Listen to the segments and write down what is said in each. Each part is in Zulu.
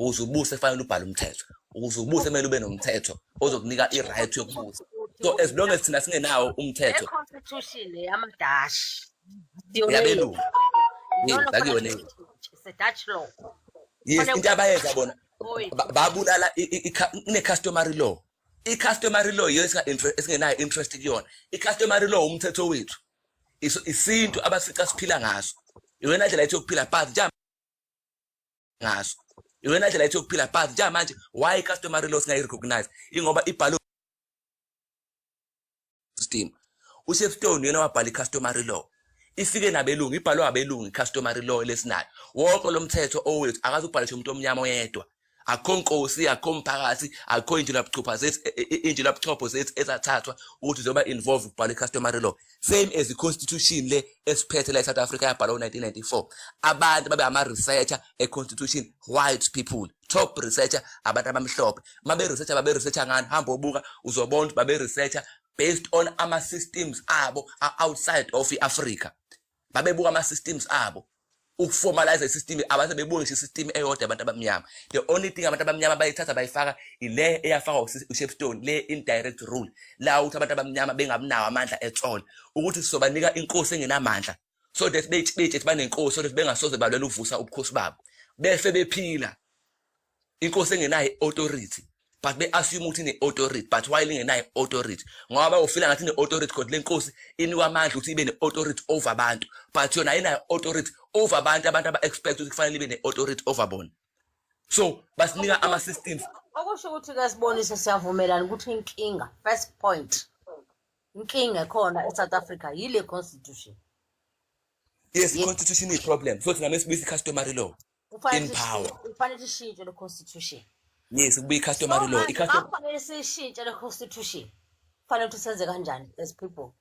Ukuze ubuse kufanele ubhale umthetho, ukuze ubuse kumele ube nomthetho ozokunika i-right yokubusa. So as long as thina singenawo umthetho, Le-constitution yamaDashi. Yabelungu. Yes, akuyona It's a Dutch law. Yes, into abayenza bona, babulala ine-customary law. I-customary law yiyo esingenayo interest kuyona. I-customary law umthetho wethu, isintu abasica siphila ngaso, iyona ndlela yethu yokuphila, but njenga ngaso, iyona ndlela yethu yokuphila. But njengamanje, why i-customary law singayi-recognize? Ingoba ibhalo system, uShepstone yena wabhala i-customary law, ifike nabelungu, ibhalwe abelungu i-customary law lesinayo. Wonke lo mthetho owethu akaze ubhaliswe umuntu omnyama oyedwa. Akukho nkosi, akukho mphakathi, akukho injulabuchopho zethu, injulabuchopho zethu ezathathwa ukuthi zoba involve ukubhala i-customary law. Same as i-constitution le esiphethe la e-South Africa, yabhalwa ngo-1994. Abantu babe ama-researcher e-constitution, white people, top researcher, abantu abamhlophe. Uma be-researcher, babe-researcher ngani? Hamba obuka, uzobona ukuthi babe-researcher based on ama-systems abo outside of i-Africa. Babebuka ama-systems abo ukuformalize i-system, abase bebuka ngisho i-system eyodwa abantu abamnyama. The only thing abantu abamnyama bayithatha bayifaka ile eyafakwa uShepstone le, indirect rule la, ukuthi abantu abamnyama bengabinawo amandla etsolo, ukuthi sizobanika inkosi engenamandla so that betshe banenkosi, so that bengasoze balwela ukuvusa ubukhosi babo, befe bephila. Inkosi engenayo authority, but be-assume ukuthi ine-authority, but while ingenayo authority, ngoba ufila ngathi ine-authority, kodwa le nkosi inikwa amandla ukuthi ibe ne-authority over abantu, but yona ayinayo authority over abantu. Abantu aba-expect ukuthi kufanele ibe ne-authority over bona, so basinika ama-systems. Okusho ukuthi-ke, sibonise, siyavumelana ukuthi inkinga, first point, inkinga ekhona e-South Africa yile constitution. Yes, i-constitution iyi-problem, so thina mesibuyisa i-customary law Kufanele in power. Kufanele ishintshe le constitution. Yes, kubuye i-customary law. Manje kufanele siyishintshe le constitution, kufanele ukuthi senze kanjani as people?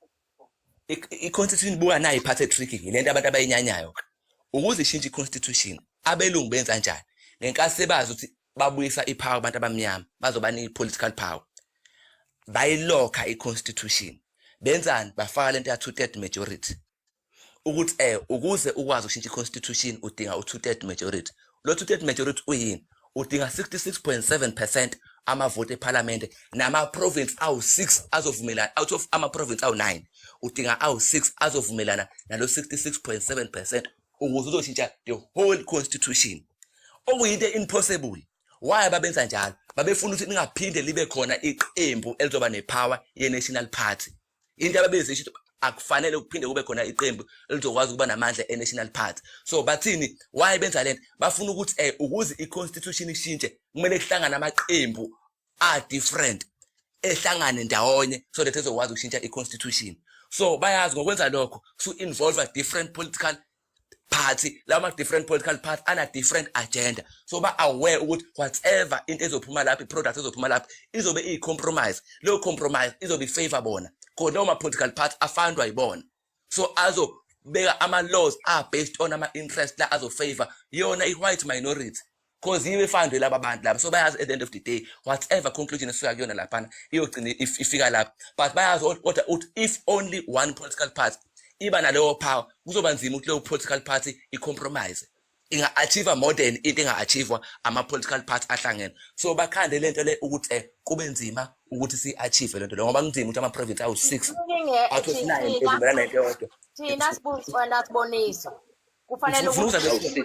I-constitution, buka nayo, iphathe tricky le nto abantu abayinyanyayo. Ukuze ishintshe i-constitution, abelungu benza njani? Ngenkathi sebazi ukuthi babuyisa ipower kubantu abamnyama, bazobanika i-political power, bayilokha i-constitution. Benzani? Bafaka lento ya 2/3 majority, ukuthi ukuze ukwazi ukushintsha i-constitution udinga u-2/3 majority. Lo 2/3 majority uyini? Udinga 66.7% amavoti ephalamende nama-province awu-6 azovumelana. Out of ama-province awu-9, udinga awu-6 azovumelana nalo 66.7% ukuze uzoshintsha the whole constitution, okuyinto impossible. Why babenza njalo? Babefuna ukuthi lingaphinde libe khona iqembu elizoba nepower ye-national party. Into ababezisho ukuthi akufanele kuphinde kube khona iqembu elizokwazi ukuba namandla e-national party. So bathini? Why benza lento? Bafuna ukuthi ukuze i-constitution ishintshe, kumele kuhlangane amaqembu a-different, ehlangane ndawonye, so that ezokwazi ukushintsha i-constitution. So bayazi ngokwenza lokho su-involve different political party, lawa different political party ana different agenda. So ba aware ukuthi whatever into ezophuma lapho, i-product ezophuma lapho izobe iyi-compromise. Leyo compromise izobe ifavor bona, khona lawo ma-political party afandwa yibona. So azobeka ama-laws are based on ama-interest la azofavor yona i-white minority, 'cause yiyo efandwe laba bantu laba. So bayazi at the end of the day, whatever conclusion esuka kuyona laphana iyogcina ifika lapha. But bayazi kodwa ukuthi if only one political party iba naleyo power, kuzoba nzima ukuthi leyo political party i-compromise, inga-achieve more than into enga-achievwa ama-political party ahlangene. So bakhande lento le ukuthi kube nzima ukuthi si-achieve lento le, ngoba kunzima ukuthi ama-province awu-6 out of 9 evumelana nento eyodwa. Thina wena sibonisa, kufanele Ufuna ukuthi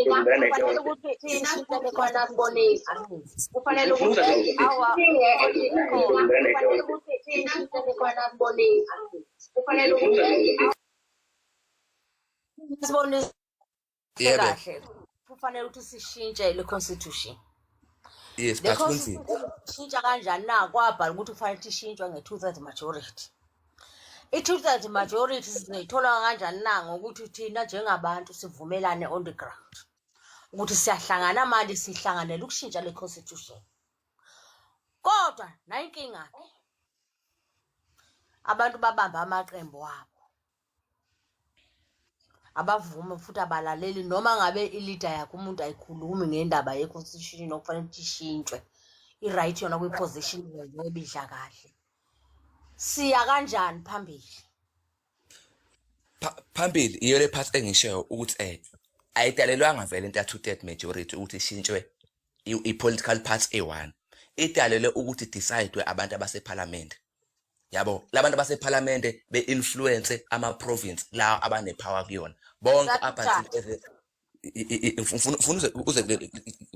kufanele ukuthi sishintshe khona, sibonisa, kufanele ukuthi awa kufanele ukuthi sishintshe khona, sibonisa, kufanele ukuthi sibonise kahle, kufanele ukuthi sishintshe le constitution. Yes, Le but kunzima. Constitution ishintsha kanjani na? Kwabhala ukuthi kufanele ukuthi ishintshwe nge-2/3 majority. I-2/3 majority sizoyithola kanjani na? Ngokuthi thina njengabantu sivumelane on the ground ukuthi siyahlangana manje, sihlanganele ukushintsha le constitution. Kodwa nayinkinga-ke, abantu babamba amaqembu abo, abavumi futhi abalaleli noma ngabe i-leader yakhe umuntu ayikhulumi ngendaba ye-constitution okufanele ukuthi ishintshwe. I-right yona kwi-position ebidla kahle. Siya kanjani phambili? Phambili iyo le part engishoyo ukuthi Ayidalelwanga vele into ya 2/3 majority ukuthi ishintshwe i-political party eyi-one. Idalelwe ukuthi decide abantu abasephalamende, yabo, labantu abasephalamende be-influence ama-province la abane-power kuyona bonke up until ngifuna uze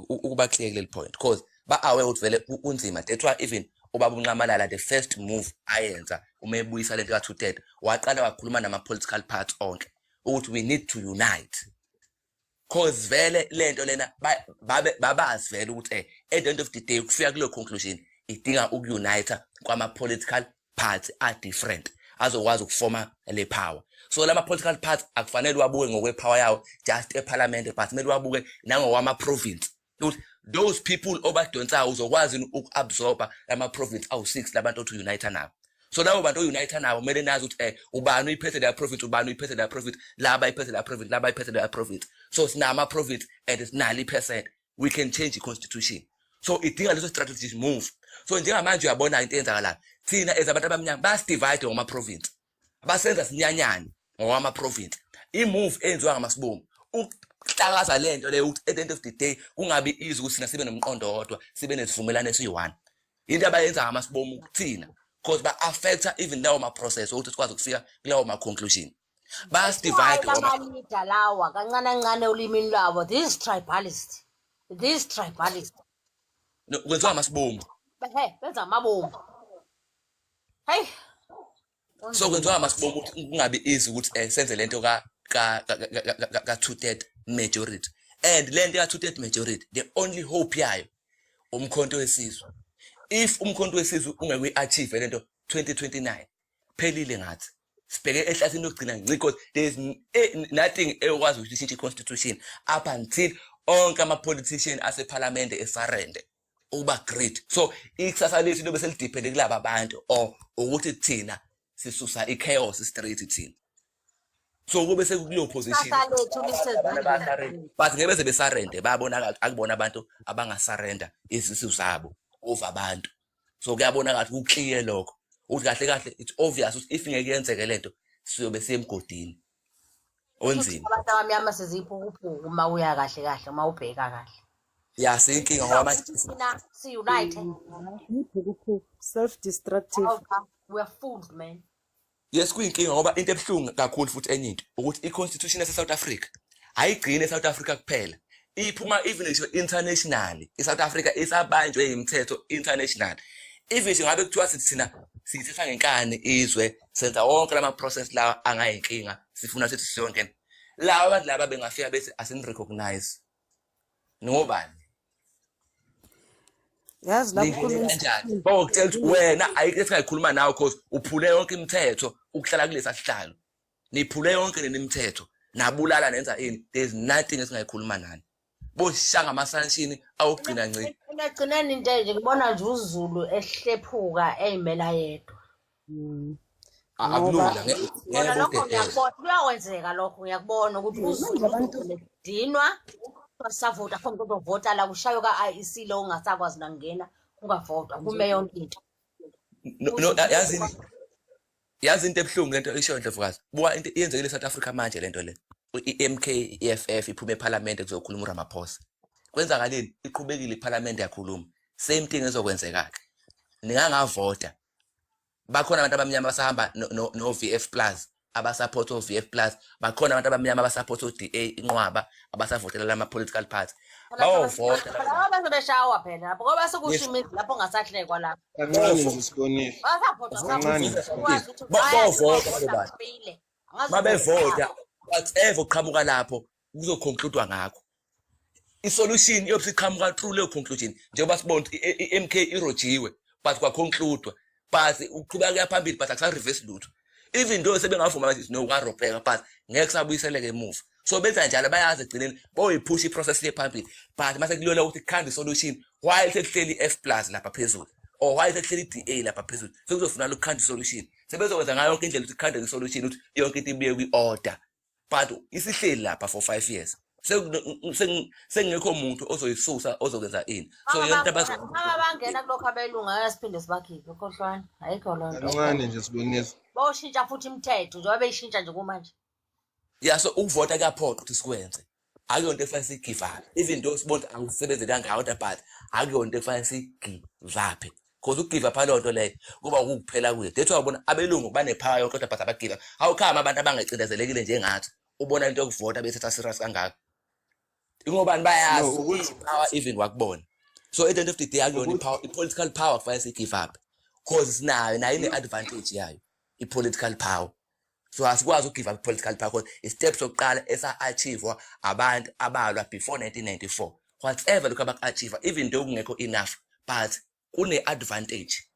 ukuba clear kuleli point, because ba-aware ukuthi vele kunzima. That's why even ubaba uNxamalala, the first move ayenza uma ebuyisa lento ka 2/3, waqala wakhuluma nama-political parties onke ukuthi we need to unite, cause vele lento lena babe babazi vele ukuthi at the end of the day kufika kuleyo conclusion idinga uku-unite kwama-political party are different azokwazi ukufoma le power. So lama political parties akufanele wabuke ngokwe-power yawo just ephalamende, but kumele wabuke nangokwama-province, ukuthi those people obadonsayo uzokwazi uku-absorba lama-province awu-6 labantu othi unite nabo. So labo bantu o-unite nabo kumele nazi ukuthi ubani uyiphethe leya province, ubani uyiphethe leya province, laba iphethe leya province, laba iphethe leya province. So sinama-province and sinalo i-percent, we can change i-constitution. So idinga leso strategic move. So njengamanje uyabona into eyenzakalayo, thina as abantu abamnyama basi-divide ngoma-province, basenza sinyanyane ngokwama-province. I-move eyenziwa ngamasibomu ukuhlakaza le nto leyo, ukuthi at the end of the day kungabi easy ukuthi thina sibe nomqondo wodwa, sibe nesivumelano esiyi-one. Into abayenza ngamasibomu kuthina, because ba-affecta even lawo ma-process ukuthi sikwazi ukufika kulawo ma-conclusion, bayasi-divide. Lama-leader lawa kancane kancane olimini lwabo, these tribalist, these tribalist. No, kwenziwa ngamasibomu. He, benza amabomu, hey. So kwenziwa ngamasibomu ukuthi kungabi easy ukuthi senze lento ka 2/3 majority. And lento ka 2/3 majority, the only hope yayo uMkhonto weSizwe. If uMkhonto weSizwe ungeke uyi-achieve lento 2029, phelile ngathi, sibheke ehlathini lokugcina ngci, because there is nothing ekwazi ukuthi ishintshe i-constitution up until onke ama-politician asephalamende e-surrender ukuba great. So ikusasa lethu lobe seli-depende kulaba bantu, or ukuthi thina sisusa i-chaos straight thina. So kube sekukuleyo position. Ikusasa lethu lisezandleni. But ngeke beze be-surrender, bayabonakala akubona abantu abanga-surrender izisu zabo over abantu. So kuyabonakala ukuthi ku-clear lokho, ukuthi kahle kahle it's obvious ukuthi if ngeke yenzeke lento, siyobe siye emgodini onzima. Abantu abamnyama siziphukuphuku uma uya kahle kahle, uma ubheka kahle. Ya, siyinkinga ngoba manje thina si-unite. Iphukuphuku, self-destructive. We are fools, man. Yes, kuyinkinga ngoba into ebuhlungu kakhulu futhi enye into ukuthi i-constitution yase-South Africa ayigcini e-South Africa kuphela, iphuma even ngisho internationally. I-South Africa isabanjwe imithetho international. Even ngisho ngabe kuthiwa sithi thina siyithatha ngenkani izwe, senza wonke lama process lawa angayinkinga, sifuna sithi siyongena laba abantu laba bengafika bethi asini-recognize, ningobani? Yazi lapho Ningene khuluma. kanjani? Bawukutshela ukuthi wena ayikho esingayikhuluma nawe, cause uphule yonke imithetho ukuhlala kulesa sihlalo. Niphule yonke leni imithetho, nabulala, nenza ini, there's nothing esingayikhuluma nani. Bosisha ngama-sanction awugcina nci. Ekugcineni into nje ngibona nje uZulu ehlephuka eyimela yedwa. Akulula Kona ngeke lokho udedele. Ngiyakubona kuyakwenzeka lokho, ngiyakubona ukuthi uZulu udinwa basavota khona, kuzovota la kushaywe ka-IEC lo ungasakwazi nakungena, kungavotwa kume yonke into. No, yazini, yazi into ebuhlungu lento isho, Ndlovukazi, buka into iyenzekile eSouth Africa manje lento le. I-MK, i-EFF iphume eParliament kuzokhuluma uRamaphosa. Kwenzakaleni? Iqhubekile iParliament yakhuluma. Same thing ezokwenzeka ke, ningangavota bakhona abantu abamnyama basahamba no VF plus, aba-support o VF plus. Bakhona abantu abamnyama aba-support o DA, inqwaba abasavotela lama political party, bawovota. Laba bazobe beshawa phela lapho ngoba sekusho imizi lapho ongasahlekwa lapho. Kancane nje, Sibonile. Basavota. Kancane. Bawovota labo bantu. Mabevota, whatever uqhamuka lapho kuzo-concludwa ngakho. I-solution iyobe siqhamuka through leyo conclusion, njengoba sibona ukuthi i-MK irojiwe, but kwa-concludwa, but uqhubeka kuya phambili, but akusa-reverse lutho, even though sebengavuma bathi no, kwarobheka, but ngeke kusabuyiseleka emuva. So benza njalo, bayazi ekugcineni boyiphusha i-process le phambili, but mase kulula ukuthi kukhanda i-solution while sekuhleli i-F plus lapha phezulu or while sekuhleli i-DA lapha phezulu, sekuzofunakala ukukhanda i-solution. Sebezokwenza ngayo yonke indlela ukuthi kukhandeke i-solution, ukuthi yonke into ibuye kwi-order, but isihleli lapha for 5 years, sengekho muntu ozoyisusa, ozokwenza ini. So yonke into Uma bangena kulokhu abelungu, angeke siphinde sibakhiphe, khohlwane, ayikho loo nto. Kancane nje, Sibonile. Bawushintsha futhi imithetho njengoba beyishintsha nje kumanje. Ya, so ukuvota kuyaphoqa ukuthi sikwenze. Akuyonto ekufanele siyi-give up, even though sibona ukuthi akusebenzi kangako, kodwa but akuyonto ekufanele siyi-give up, because uku-give up leyo nto leyo kuba ukukuphela kwethu. That's why ubona abelungu bane-power yonke, kodwa but aba-give up. Awukhama abantu abangacindezelekile njengathi, ubona into yokuvota bethatha serious kangaka, ingobani? No, Bayazi ukuthi i-power even wakubona. So at the end of the day, akuyona ukuthi i-power, i-political power kufanele siyi-give up, cause sinayo, nayo ine-advantage yayo i-political power. So asikwazi uku-give up i-political power, because i-step sokuqala esa-achieve-wa abantu abalwa before 1994, whatever lokhu abaku-achieve, even though kungekho enough, but kune-advantage.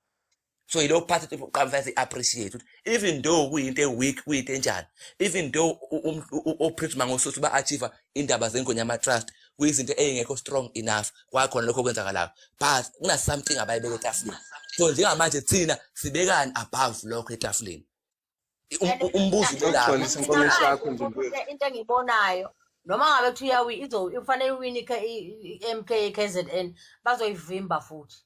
So yileyo part oqala kufanele si-appreciate ukuthi even though kuyinto e-weak, kuyinto enjani, even though o-Prince Mangosuthu ba-achieve indaba zeNgonyama Trust, kuyizinto ey'ngekho strong enough kwakhona lokho okwenzakalayo, but kuna-something abayibeka etafuleni. So njengamanje thina sibekani above lokho etafuleni? Umbuzo ubelapho. Ngokugcwalisa inkomishi yakho nje, mfethu. Into engiyibonayo, noma ngabe kuthiwa iyawi izo ifanele iwini i-MK KZN, bazoyivimba futhi.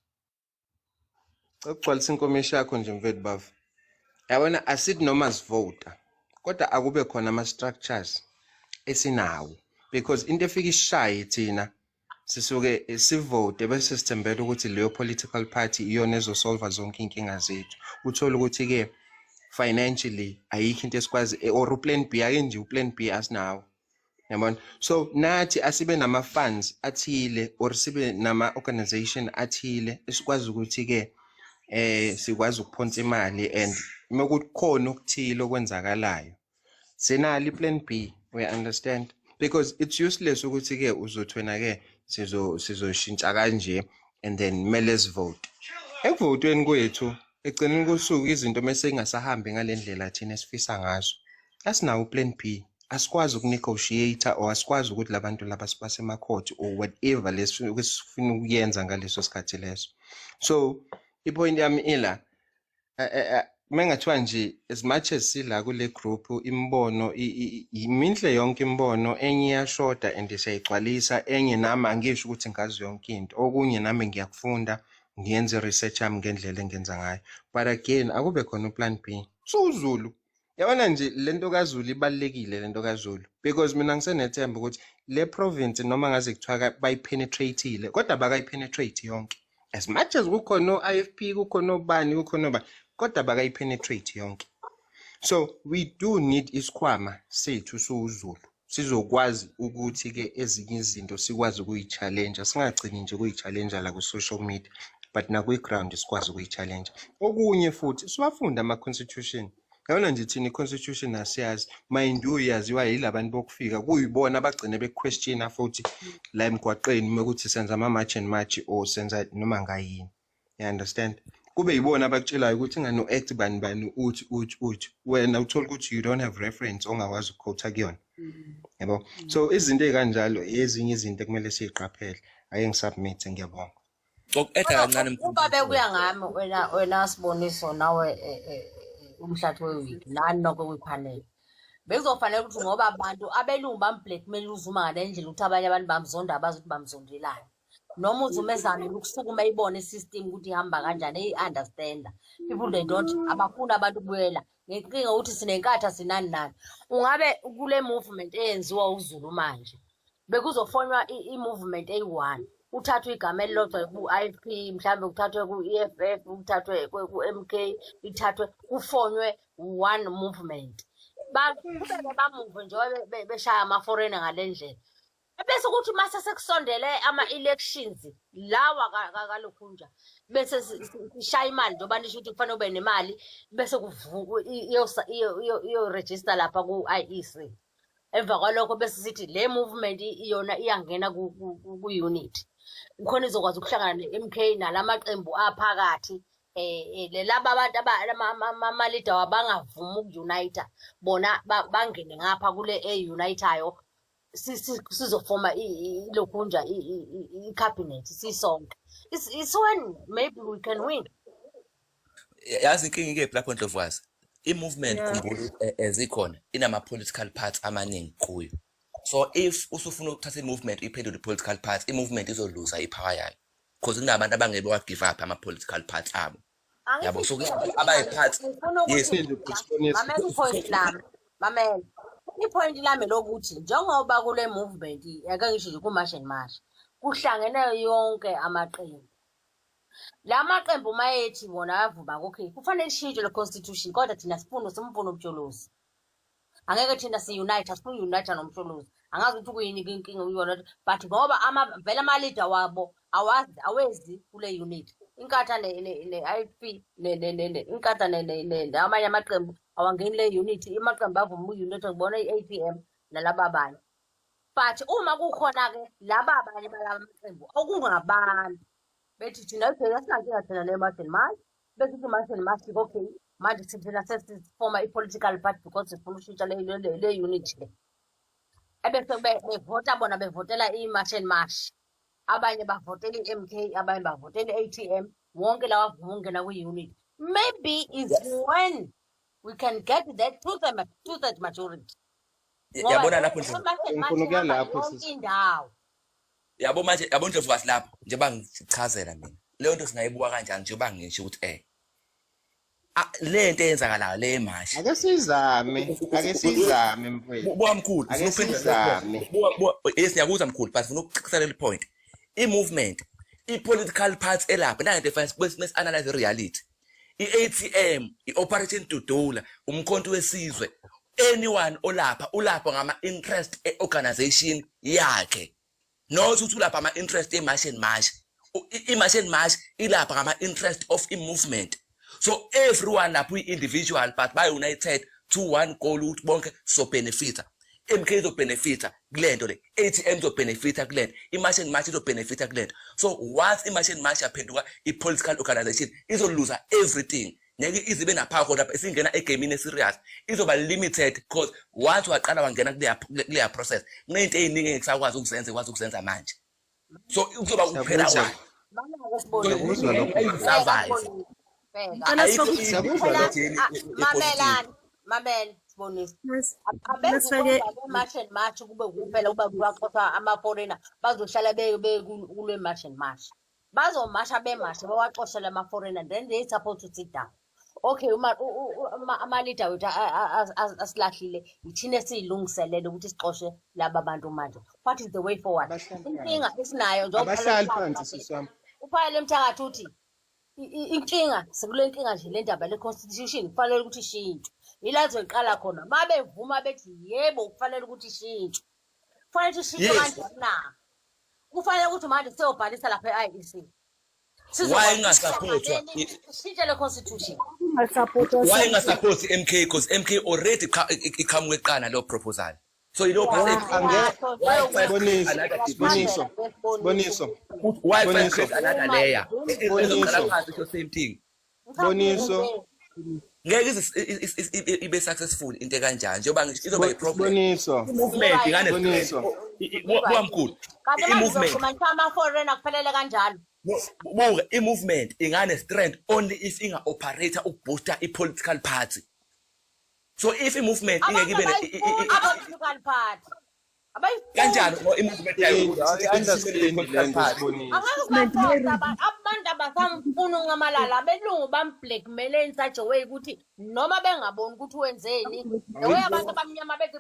Ukugcwalisa inkomishi yakho nje, mfethu, bafo. Yabona, asithi noma sivota, kodwa akube khona ama-structures esinawo, because into efika isishaye thina, sisuke sivote bese sithembela ukuthi leyo political party iyona ezosolva zonke iy'nkinga zethu. Uthole ukuthi-ke financially ayikho into esikwazi or u-plan B, ake nje u-plan B asinawo, yabona. So nathi asibe nama-funds athile or sibe nama-organization athile esikwazi ukuthi-ke sikwazi ukuphonsa imali, and uma kukhona okuthile okwenzakalayo sinalo i-plan B, we understand, because it's useless ukuthi-ke uzothi wena-ke sizoshintsha kanje and then kumele sivote. Ekuvotweni kwethu, ekugcineni kosuku izinto mese ingasahambi ngale ndlela thina esifisa ngazo, asinawo u-plan B, asikwazi uku-negotiate or asikwazi ukuthi labantu laba basemakhothi or whatever lesu esifuna ukuyenza ngaleso sikhathi leso. So i-point yami ila, mengathiwa nje, as much as sila kule group, imibono minhle yonke imibono, enye iyashoda and siyayigcwalisa enye. Nami angisho ukuthi ngazi yonke into, okunye nami ngiyakufunda, ngiyenze i-research yami ngendlela engenza ngayo, but again akube khona u-plan B. So uZulu, yabona nje, lento kaZulu ibalulekile, lento kaZulu, because mina ngisenethemba ukuthi le province, noma ngaze kuthiwa bayi-penetrate-ile, kodwa bakayi-penetrate yonke. As much as kukhona o-IFP, kukhona obani, kukhona obani, kodwa bakayi-penetrate yonke. So we do need isikhwama sethu siwuZulu, sizokwazi ukuthi-ke ezinye izinto sikwazi ukuyi-challenge, singagcini nje ukuyi-challenge la ku-social media, but nakwi-ground sikwazi ukuyi-challenge. Okunye futhi, siwafunde ama-constitution. Yabona nje, thina i-constitution asiyazi. Mind you, yaziwa yilabantu bokufika, kuyibona abagcine beku-questiona futhi la emgwaqeni uma kuthi senza ama-march and march or senza noma ngayini, you understand? Kube yibona abakutshelayo ukuthi ingano-act bani bani uthi uthi uthi, wena uthola ukuthi you don't have reference ongakwazi ukukhotha kuyona, yabo. So izinto ey'kanjalo ezinye izinto ekumele siyiqaphele. Ake ngi-submit, ngiyabonga. Ngoku-eda kancane, mkhulu. Uba bekuya ngami, wena Siboniso, nawe umhlathi wewiki, nani nonke kwi-panel, bekuzofanele ukuthi, ngoba abantu abelungu bam-blackmail uZuma ngale ndlela ukuthi abanye abantu bamzonda, abazi ukuthi bamzondelani, noma uZuma ezamile ukusukuma eyibone i-system ukuthi ihamba kanjani, eyi-understanda. People, they don't, abafuni abantu ukubuyela ngenkinga ukuthi sinenkatha, sinani nani. Ungabe kule movement eyenziwa uZulu manje bekuzofonywa i-movement eyi-one, uthathwe igama elilodwa ku-IFP, mhlawumbe kuthathwe ku-EFF, kuthathwe ku-MK, ithathwe kufonywe one movement, baqhubeke bamuve njengoba beshaya ama-foreigner ngale ndlela, bese kuthi mase sekusondele ama-elections lawa kalokhunja, bese sishaya imali, njengoba nisho ukuthi kufanele ube nemali, bese iyo-register lapha ku-IEC. Emva kwalokho bese sithi le movement iyona iyangena ku-unity, khona izokwazi ukuhlangana ne-MK nalamaqembu aphakathi, laba abantu ama-leader wabangavumi uku-unite, bona bangene ngapha kule e-unite-ayo, sizofoma ilokhunja i-cabinet sisonke. It's when maybe we can win. Yazi inkinga ikephi lapho, Ndlovukazi? I-movement, khumbula, ezikhona inama-political parts amaningi kuyo. So if usufuna ukuthatha i-movement uyiphendule i-political party, i-movement izoluza i-power yayo, because kunabantu abangeke bawa-give up ama-political parts abo, yabo. So abayi-parts, Ngifuna yes. ukuthi, mamela i-point lami, mamela. I-point lami lokuthi njengoba kule movement, ake ngisho nje ku-March and March, kuhlangene yonke amaqembu. La maqembu uma ethi wona ayavuma, okay, kufanele ishintshe le constitution, kodwa thina sifuna simfuna uMsholozi. Angeke thina si-unite, asifuni unite noMsholozi. Angazi ukuthi kuyini inkinga kuyona, but ngoba vele ama-leader wabo awazi awezi kule unit. Inkatha ne-IFP, Inkatha namanye amaqembu awangeni le unit. Amaqembu avuma u-unit ngibona i-ATM nalaba abanye. But uma kukhona-ke laba abanye balaba maqembu okungabantu bethi thina, okay, asinankinga thina ne-March and March, bese ithi March and March, okay, manje thina sesifoma i-political party because sifuna ukushintsha le unit le, ebese bevota bona, bevotela i-March and March, abanye bavotela i-MK, abanye bavotela i-ATM, wonke lawa avuma ukungena kwi-unit, maybe is when we can get that two-third majority. Yabona lapho nje. Ngifuna ukuya lapho, yonke sis. Indawo. Yabo manje, yabo Ndlovukazi, lapho njengoba ngichazela mina leyo nto singayibuka kanjani, njengoba ngisho ukuthi le nto eyenzakalayo le mashi. Ake sizame, ake sizame mfowethu. Buka mkhulu. Ake ngifuna ukuphendula. sizame. Buka, yes, ngiyakuzwa mkhulu, but ngifuna ukucacisa leli point. I-movement, i-political party elapha nanto efana mesi-analyze i-reality, i-ATM, i-Operation Dudula, uMkhonto weSizwe, anyone olapha ulapha ngama-interest e-organization yakhe, not ukuthi ulapha ama-interest e-March and March. I-March and March ilapha ngama-interest of i-movement. So everyone lapho uyi-individual, but ba-united to one goal, ukuthi bonke sizobenefitha. MK izobenefitha kule nto le, ATM izobenefitha kule nto, i-March and March izobenefitha kule nto. So once i-March and March yaphenduka i-political organization, izoluza everything. Ngeke ize ibe naphawo khona lapha isingena egamini eserious, izoba limited, because once waqala wangena kuleya process, kuney'nto ey'ningi engisakwazi ukuzenza ekwazi ukuzenza manje. So kuzoba kuphela Siyakuzwa. kwayo. Mana-ke sibonile. Siyakuzwa lokho. Ayisurvive. Bheka. Cela Ayikho sifake Siyakuzwa Phela, lokho. mamelani, mamela sibonise. Sifake Abenza March and March kube kuphela kuba kuyaxoshwa ama-foreigner, bazohlala bekule March and March, bazomasha, bemashe bawaxoshele ama-foreigner, then they supposed to sit down, okay, uma ama-leader wethu asilahlile, ithina esiyilungiselele ukuthi sixoshe laba bantu. Manje what is the way forward? Abahlali Inkinga phansi. esinayo njengoba Abahlali phansi, sisi wami. uPhakela Mthakathi uthi inkinga sekule nkinga nje, le ndaba le-constitution kufanele ukuthi ishintshwe. Ila izoyiqala khona uma bevuma bethi yebo, kufanele ukuthi ishintshwe. Kufanele ukuthi ishintshwe kanjani na? Kufanele ukuthi manje siyobhalisa lapha e-IEC. Why ingasupportwa? Sishintshe le constitution. Ingasupportwa. Why ingasupport i-MK? Because MK already iqhamuke kuqala naleyo proposal, so you know Siboniso, Siboniso, Siboniso. Why Siboniso. create another layer ezoqala phansi isho same thing? Siboniso. Ngeke ize ibe successful into ekanjani, njengoba ngisho izoba i-problem. Siboniso. I-movement ingane Siboniso. Buka mkhulu. Kanti manje I-movement uzoxhumanisa ama-foreigner kuphelele kanjalo. Buka, i-movement ingane strength only if inga-operate ukuboosta i-political party. So if i-movement ingeke Abantu ibe abayifuni i-political party, abayifuni. Kanjani? Ngoba i-movement yayo I-understand le nto, Siboniso. Angeke ubaforce abantu. Abantu abasamfuni uNxamalala. Abelungu bam-blackmail in such a way ukuthi noma bengaboni ukuthi wenzeni, the way abantu abamnyama bethi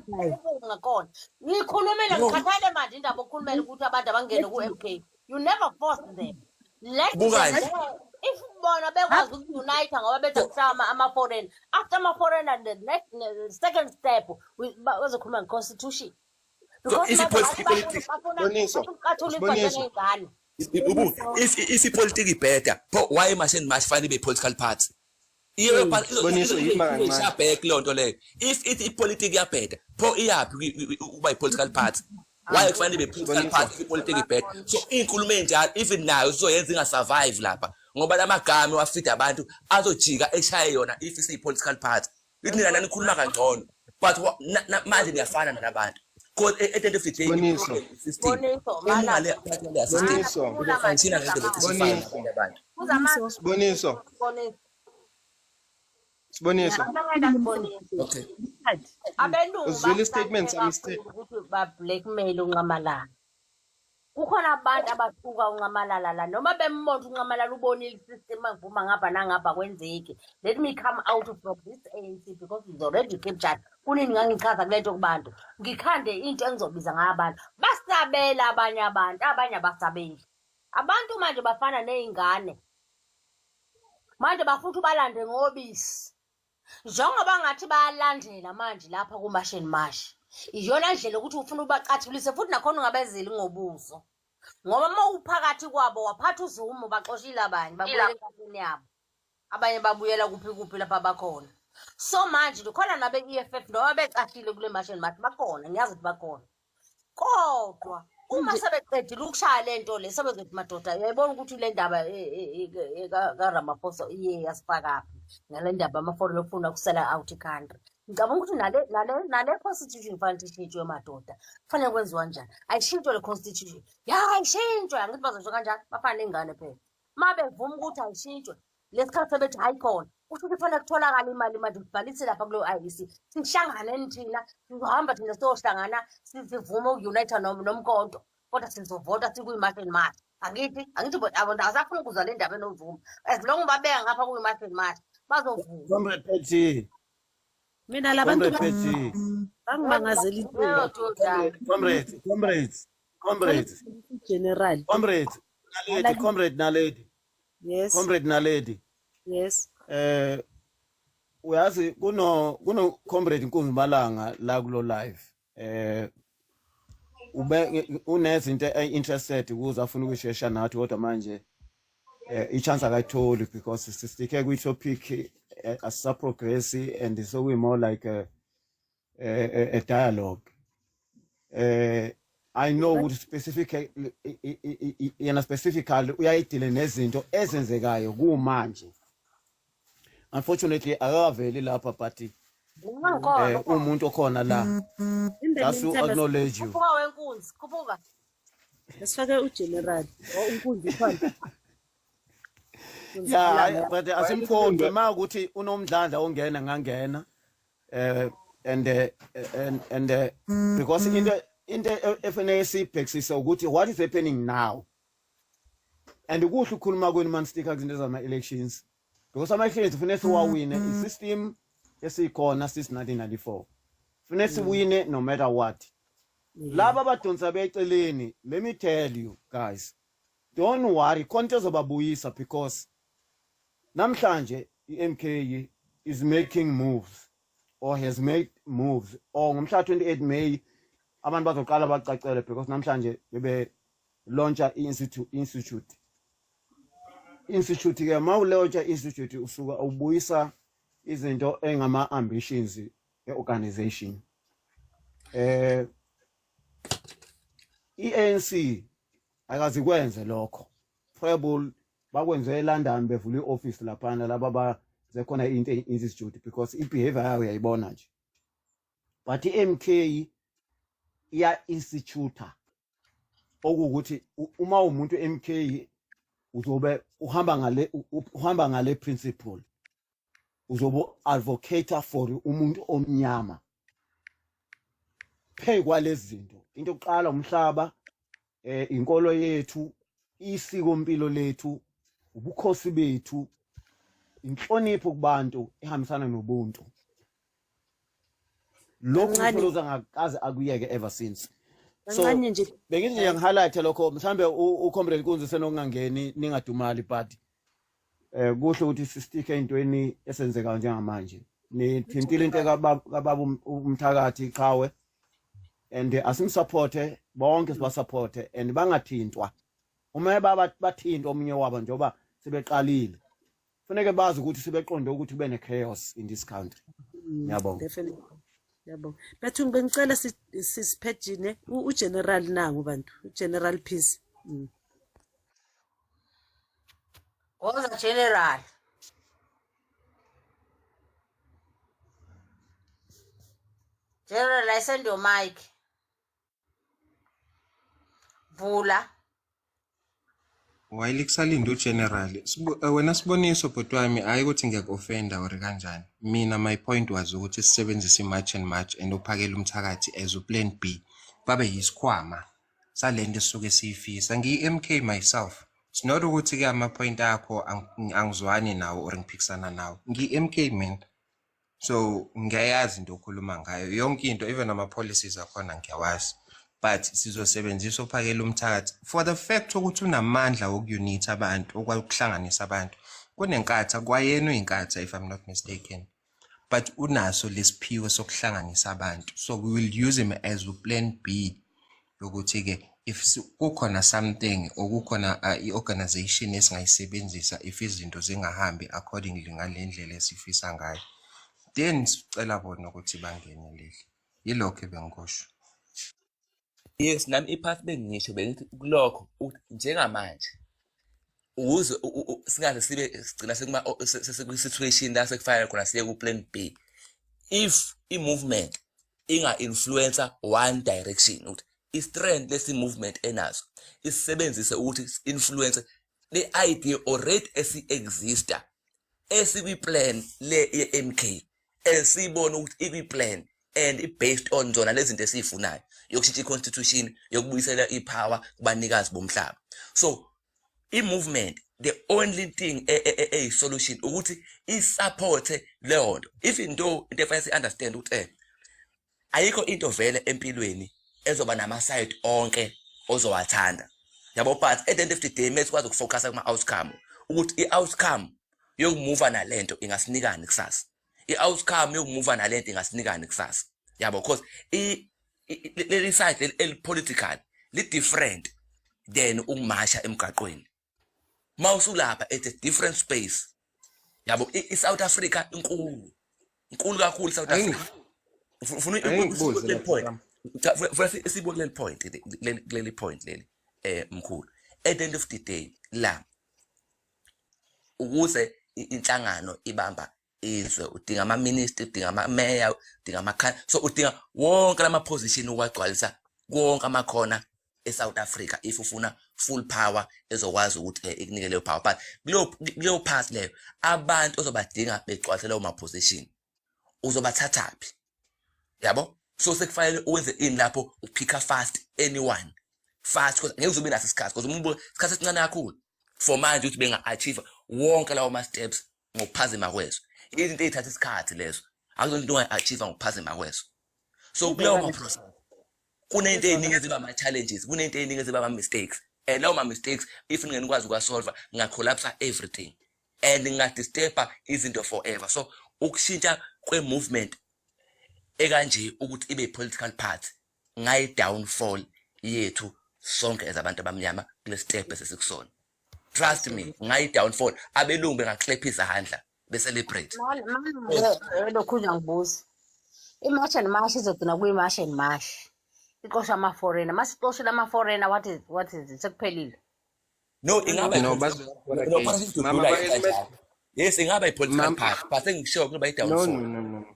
ngakhona. Ngikhulumile, ngikhathele manje indaba okhulumela ukuthi abantu abangene ku-MK. You never force them. Let Buka them nje. there. If bona bekwazi uku-unite ngoba bethi akuhlaba ama-foreign, after ama-foreigner, the next, the second step, bazokhuluma nge-constitution. So Because if manje i-politics bafuna Siboniso. ukuqathula Siboniso. njengey'ngane. Ubu if ipolitiki ibheda pho, why March and March fanele ibe political party? Siboniso, yima kancane. Iyoba back leyo nto leyo. If ithi ipolitiki iyabheda pho, iyaphi ukuba i-political party? Why kufanele ibe political Siboniso. party if ipolitiki ibheda? So iy'nkulumo ey'njalo even nayo sizoyenza ingasurvive lapha, ngoba la magama wafida abantu azojika eshaye yona if isiyi-political party. Ithi nina nanikhuluma kangcono, but manje niyafana nalabantu, because at the end of the day Siboniso. i-problem is system. Siboniso, Uma mana. le system Siboniso. izofunctiona ngendlela ecishe ifane Siboniso. nabanye abantu. Siboniso. Siboniso. Siboniso. Siboniso. Okay. Abelungu Uzwile i-statement bahlakaniphile sami kakhulu ukuthi ba-blackmail uNxamalala. Kukhona abantu abathuka uNxamalala la noma bembona uNxamalala ubonile i-system angivuma ngapha nangapha kwenzeki. Let me come out from this ANC because it's already captured. Kunini ngangichaza kule nto kubantu. Ngikhande into engizobiza ngayo abantu. Basabela abanye abantu, abanye abasabeli. Abantu manje bafana ney'ngane. Manje bafuna ubalande ngobisi. Njengoba ngathi bayalandela manje lapha ku-March and March. Iyona ndlela ukuthi ufuna ubacathulise futhi nakhona ungabezeli ngobuso. Ngoba uma uphakathi kwabo waphatha uZuma baxoshile abanye babuyela enkampini yabo. Abanye babuyela kuphi kuphi lapha bakhona. So manje khona nabe-EFF noma becashile kule March and March bakhona ngiyazi ukuthi bakhona. Kodwa uma sebeqedile ukushaya le nto le sebezothi madoda uyayibona ukuthi le ndaba kaRamaphosa iye yasifakaphi ngale ndaba ama-foreign ofuna ukusela out i-country. Ngicabanga ukuthi nale nale nale constitution kufanele ishintshwe madoda. Kufanele kwenziwa kanjani? Ayishintshwe le constitution. Ya ayishintshwe angithi bazosho kanjani? Bafana nengane phela. Uma bevuma ukuthi ayishintshwe lesikhathi sebethi hayi khona kusho ukuthi kufanele kutholakale imali manje sibhalise lapha kuleyo IEC sihlanganeni thina sizohamba thina siyohlangana sivume uku-unite nomkhonto kodwa sizovota sikuyi-march and march angithi angithi abantu asafuna ukuzwa le ndaba enozuma as long babeka ngapha kuyi-march and march bazovuma. Comrade Petty. Mina labantu Comrade Petty. bangimangazela into. Comrade, comrades, comrades. General. Comrade, Naledi, comrade Naledi. Yes. Comrade Naledi. Yes. Uyazi kuno comrade Nkunzi Malanga la kulo live. Ube unezinto interested ukuze afuna ukuyishesha nathi kodwa manje i-chance akayitholi because sisticke kwi topic asisa progress and so we more like a dialogue. I know ukuthi specific yena specifically uyayidile nezinto ezenzekayo kumanje. Unfortunately akaveli lapha but umuntu okhona la just to acknowledge you. Khuphuka wenkunzi, khuphuka. Lesifake uGeneral, unkunzi khona. Yeah, but asimphonde makuthi unomdlandla ongena ngangena and because into efanele sibhekisise ukuthi what is happening now. And kuhle ukukhuluma kwenu man sticker kuzinto zama elections because ama elections kufanele siwawine i system esikhona since 1994 kufanele siwine no matter what. Laba abadonsa beceleni, let me tell you guys, don't worry, konke ezobabuyisa because namhlanje iMK is making moves or has made moves or ngomhla 28 May abantu bazoqala bacacele because namhlanje bebe launcha i-institute ke mawulauncha institute usuka ubuyisa izinto engama ambitions eorganization. iANC akazikwenze lokho, probably bakwenze eLondon bevula ioffice laphana laba baze khona into institute because ibehavior yayo uyayibona nje. But iMK iya institute okuwukuthi uma umuntu MK uzobe uhamba ngale principle, uzobe advocate for umuntu omnyama phe kwalezi zinto. Into yokuqala umhlaba, inkolo yethu, isiko impilo lethu, ubukhosi bethu, inhlonipho kubantu ehambisana nobuntu. Lokhu uSoloza ngakaze akuyeke ever since. So bengithi nje ngihighlight lokho, mhlambe uComrade Nkunzi senokungangeni ningadumali, but kuhle ukuthi sistike entweni esenzekayo njengamanje. Nithintile into kababa umthakathi iqhawe and asimsupporte bonke, sibasupporte and bangathintwa. Uma bathintwa omunye wabo njengoba sebeqalile, kufanele bazi ukuthi sebeqonde ukuthi kube ne-chaos in this country. Ngiyabonga. Definitely. Ngiyabonga. Bethu ngicela sisiphejine uGeneral nangu bantu, uGeneral Peace. Woza General. General, I send your mic. Vula. While kusalinde uGeneral, wena Siboniso bhuti wami, hayi ukuthi ngiyaku-offenda or kanjani. Mina my point was ukuthi sisebenzise i-March and March and uphakele umthakathi as u-plan B. Babe yisikhwama Salento esisuke siyifisa. Ngiyi-MK myself. It's not ukuthi-ke ama-point akho angizwani nawo or ngiphikisana nawo. Ngiyi-MK mina. So ngiyayazi into okhuluma ngayo. Yonke into, even ama-policies akhona ngiyawazi. But sizosebenzisa uPhakela Umthakathi for the fact ukuthi unamandla woku-unite abantu, okuhlanganisa abantu. Kunenkatha, kwayena uyinkatha if I'm not mistaken. But unaso lesiphiwo sokuhlanganisa abantu. So we will use him as plan B yokuthi-ke if kukhona something or kukhona i-organization esingayisebenzisa if izinto zingahambi accordingly ngale ndlela esifisa ngayo, then sicela bona ukuthi bangenelele. Yilokho ebengikusho. Yes, nami i-part bengisho bengithi kulokho ukuthi njengamanje ukuze singaze sibe sigcina sekuma sesikwi-situation la sekufanele khona siye ku-plan B, if i-movement inga-influencer one direction, ukuthi i-strength lesi movement enaso isebenzise ukuthi influence le idea already esi-exista, esikwi-plan le ye-MK, esiyibona ukuthi ikwi-plan and i-based on zona lezi zinto esiyifunayo yokushintsha i-constitution, yokubuyisela i-power kubanikazi bomhlaba. So i-movement, the only thing eyi-solution ukuthi i-supporte leyo nto. If into efanele si-understand ukuthi ayikho into vele empilweni ezoba nama-side onke ozowathanda, yabo, but at the end of the day mele sikwazi ukufocusa kuma-outcome, ukuthi i-outcome yokumuva nalento ingasinikani kusasa, i-outcome yokumuva nalento ingasinikani kusasa, yabo, because leli side leli eli-political li-different than ukumasha emgaqweni. Mawusulapha at a different space, yabo. I-South Africa inkulu, inkulu kakhulu i-South Africa. Ufuna Ake ngikubuze kuleli lapho, point Sam. Cha, funa sibuke kuleli point kuleli point leli, mkhulu, at the end of the day la ukuze inhlangano ibamba izwe udinga ama-minister, udinga ama-mayor, udinga ama so udinga wonke lama position ukwagcwalisa wonke amakhona e-South Africa if ufuna full power ezokwazi ukuthi ikunike leyo power. But kuleyo part leyo abantu ozobadinga begcwalise lawo ma-position uzobathathaphi, yabo? So sekufanele uwenze ini lapho? Uphika fast anyone fast, because ngeke uzobe naso isikhathi, because umuntu isikhathi esincane kakhulu for manje ukuthi benga-achieve wonke lawo ma-steps ngokuphazima kweso. Izinto ey'thatha isikhathi lezo, akuzona into ongayi-achieve ngokuphazima kweso. So kuleyo ma-process kunento ey'ningi eziba ama-challenges, kunento ey'ningi eziba ama-mistakes, and lawo ma-mistakes if ningeke nikwazi ukuwasolva nginga-collapsa everything and ngingadisturba izinto forever. So ukushintsha kwe-movement ekanje ukuthi ibe i-political party ngayi-downfall yethu sonke as abantu abamnyama kule step esesikusona. Trust me, ngayi-downfall. Abelungu bengaklepha izandla be-celebrate. Manje lokhu ngibuza, i-March and March izogcina kuyi-March and March ixosha ama-foreigner. Masixoshile ama-foreigner, what is it? Sekuphelile. No, ingaba No, no, bazoya Mama, Dudula kanjalo. Yes, ingaba i-political party, but sengisho kuba No, i-downfall. no, no, no.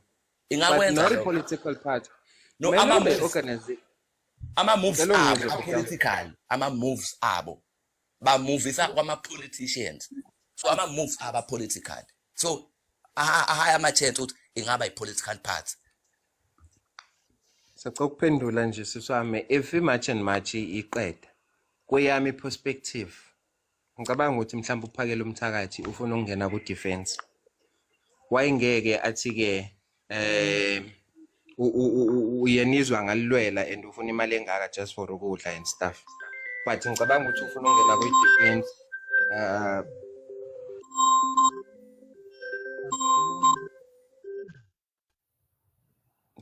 But Ingakwenza not a lokho. political party. No, Kumele ama ube moves ama-moves Ngicela abo ungizwe, Bhekana. a-political, ama-moves abo bamuvisa kwama-politicians, so ama-moves abo a-political, so ahaya ama-chance ukuthi ingaba i-political party. Sacela ukuphendula nje siswami. If i-March and March iqeda, kweyami perspective, ngicabanga ukuthi mhlawumbe uPhakela Umthakathi ufuna ukungena ku-defense. Wayengeke athi-ke uyenizwa ngalilwela and ufuna imali engaka just for ukudla and stuff. But ngicabanga ukuthi ufuna ukungena kwi-defense.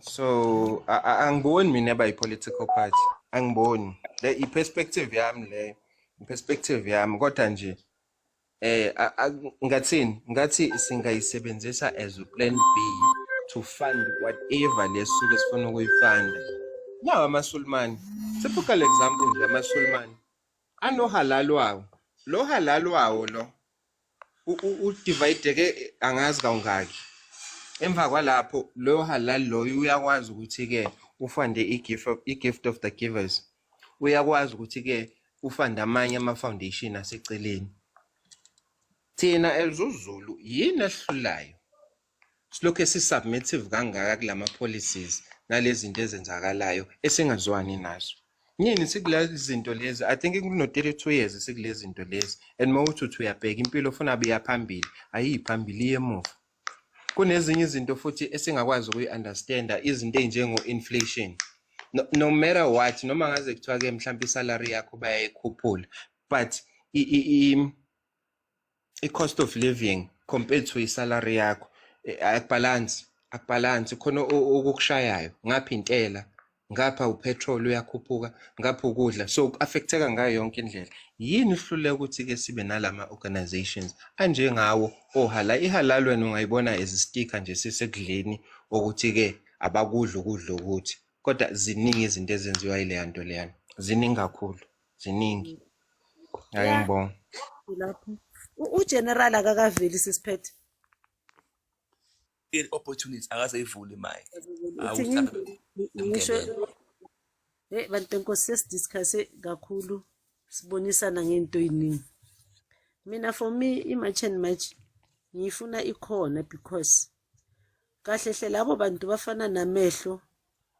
So angiboni mina aba yi-political party, angiboni. Le i-perspective yami leyo, i-perspective yami, kodwa nje ngathini, ngathi singayisebenzisa as a plan B to fund whatever lesuke sifuna ukuyifunda. Nawo amaSulumane, typical example nje, amaSulumane anohalal wawo. Lo halal wawo lo udivayideke angazi kawungaki. Emva kwalapho loyo halal loyo uyakwazi ukuthi-ke ufunde i-Gift of the Givers, uyakwazi ukuthi-ke ufunde amanye ama-foundation aseceleni. Thina as uZulu yini esihlulayo silokhu si-submissive kangaka kulama policies nalezi zinto ezenzakalayo esingazwani nazo? Yini sikulezi zinto lezi, I think kuno 32 years sikulezi zinto lezi, and mawuthi uthi uyabheka impilo ufuna biya phambili, ayiyi phambili, iye emuva. Kunezinye izinto futhi esingakwazi ukuyi-understanda, izinto ey'njengo-inflation. No, no matter what, noma ngaze kuthiwa-ke mhlawumpe isalary yakho bayayikhuphula, but i-cost of living compared to isalary yakho akubalance, akubalance. Khona okukushayayo ngapha, intela ngapha, upetrol uyakhuphuka ngapha, ukudla, so ku-affecteka ngayo yonke indlela. Yini ihluleka ukuthi-ke sibe nalama organizations anjengawo ohalal? Ihalal wena ungayibona as sticker nje sisekudleni, ukuthi-ke abakudla ukudla ukuthi, kodwa ziningi izinto ezenziwa yileya nto leyana, ziningi kakhulu, ziningi. Ake ngibonga. Lapho ugeneral akakaveli, sisiphethe. I-opportunity akaseyivule imic. Uthi ngisho, hey bantu enkosi, sesidiscusse kakhulu, sibonisana ngento eyiningi. Mina, for me, i-March and March ngiyifuna ikhona because kahle hle labo bantu bafana namehlo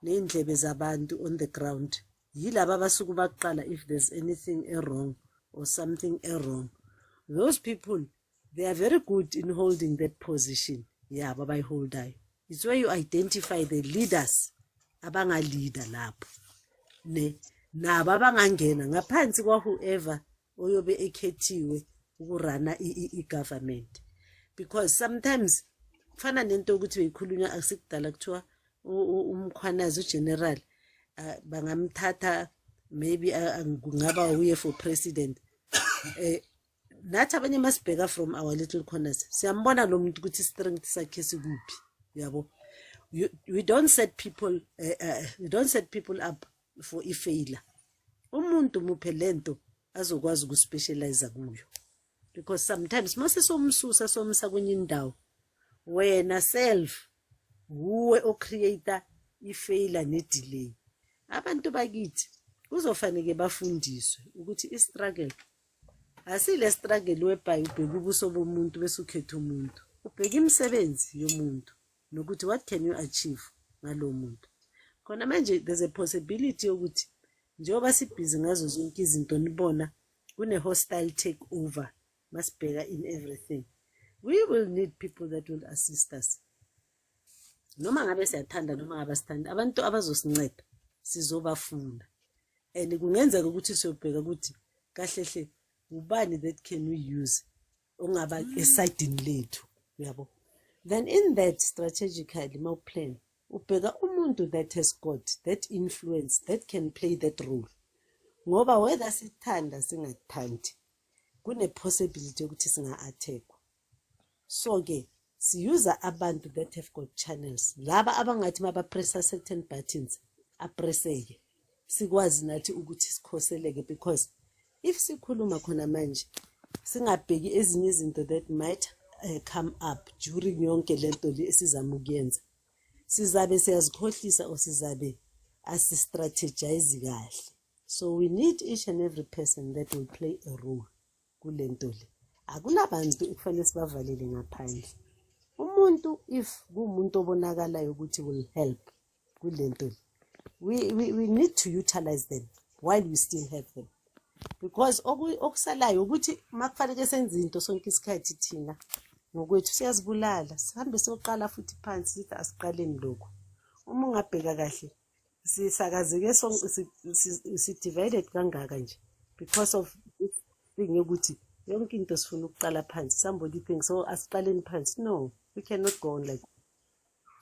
ney'ndlebe zabantu on the ground. Yilaba abasuke baqala if there's anything wrong or something wrong. Those people, they are very good in holding that position yabo abayiholdayo. It's where you identify the leaders abangalida lapho, ne nabo abangangena ngaphansi kwa-whoever oyobe ekhethiwe ukuruna i-government, because sometimes kufana nento yokuthi beyikhulunywa akusikudala, kuthiwa uMkhwanazi, ugeneral, bangamthatha, maybe kungaba uye for president. Nathi abanye masibheka from our little corners, siyambona lo muntu ukuthi strength sakhe sikuphi, yabo. We don't set people we don't set people up for i-failure. Umuntu muphe lento azokwazi ukuspecialize kuyo, because sometimes mase somsusa somsa kwenye indawo, wena self wuwe ocreata i-failure ne-delay. Abantu bakithi kuzofanele bafundiswe ukuthi i-struggle asile struggle whereby ubheka ubuso bomuntu bese ukhetha umuntu. Ubheka imisebenzi yomuntu nokuthi what can you achieve ngalo muntu. Khona manje there's a possibility yokuthi njengoba sibhizi ngazo zonke izinto, nibona kune-hostile take over, masibheka in everything, we will need people that will assist us, noma ngabe siyathanda noma ngabe sithanda. Abantu abazosinceda sizobafuna, and kungenzeka ukuthi siyobheka ukuthi kahle hle ubani that can we use ongaba esayidini lethu, uyabo. Then in that, strategically mawuplan, ubheka umuntu that has got that influence, that can play that role, ngoba whether sithanda singathandi, kune-possibility yokuthi singa-attackwa. So-ke siyuza abantu that have got channels, laba abangathi mabapressa certain buttons apreseke, sikwazi nathi ukuthi sikhoseleke, because if sikhuluma khona manje singabheki ezinye izinto that might come up during yonke lento le esizama ukuyenza, sizabe siyazikhohlisa or sizabe asistrategize kahle. So we need each and every person that will play a role kule nto le. Akunabantu ekufanele sibavalele ngaphandle. Umuntu if kuwumuntu obonakalayo ukuthi will help kule nto le, we need to utilize them while we still have them, because okusalayo ukuthi makufanele senze into sonke isikhathi thina ngokwethu siyazibulala, sihambe siyoqala futhi phansi, sithi asiqaleni lokhu. Uma ungabheka kahle, sisakazeke, si-divided kangaka nje because of this thing yokuthi yonke into sifuna ukuqala phansi. Somebody thinks, "Oh, asiqaleni phansi." No, we cannot go on like.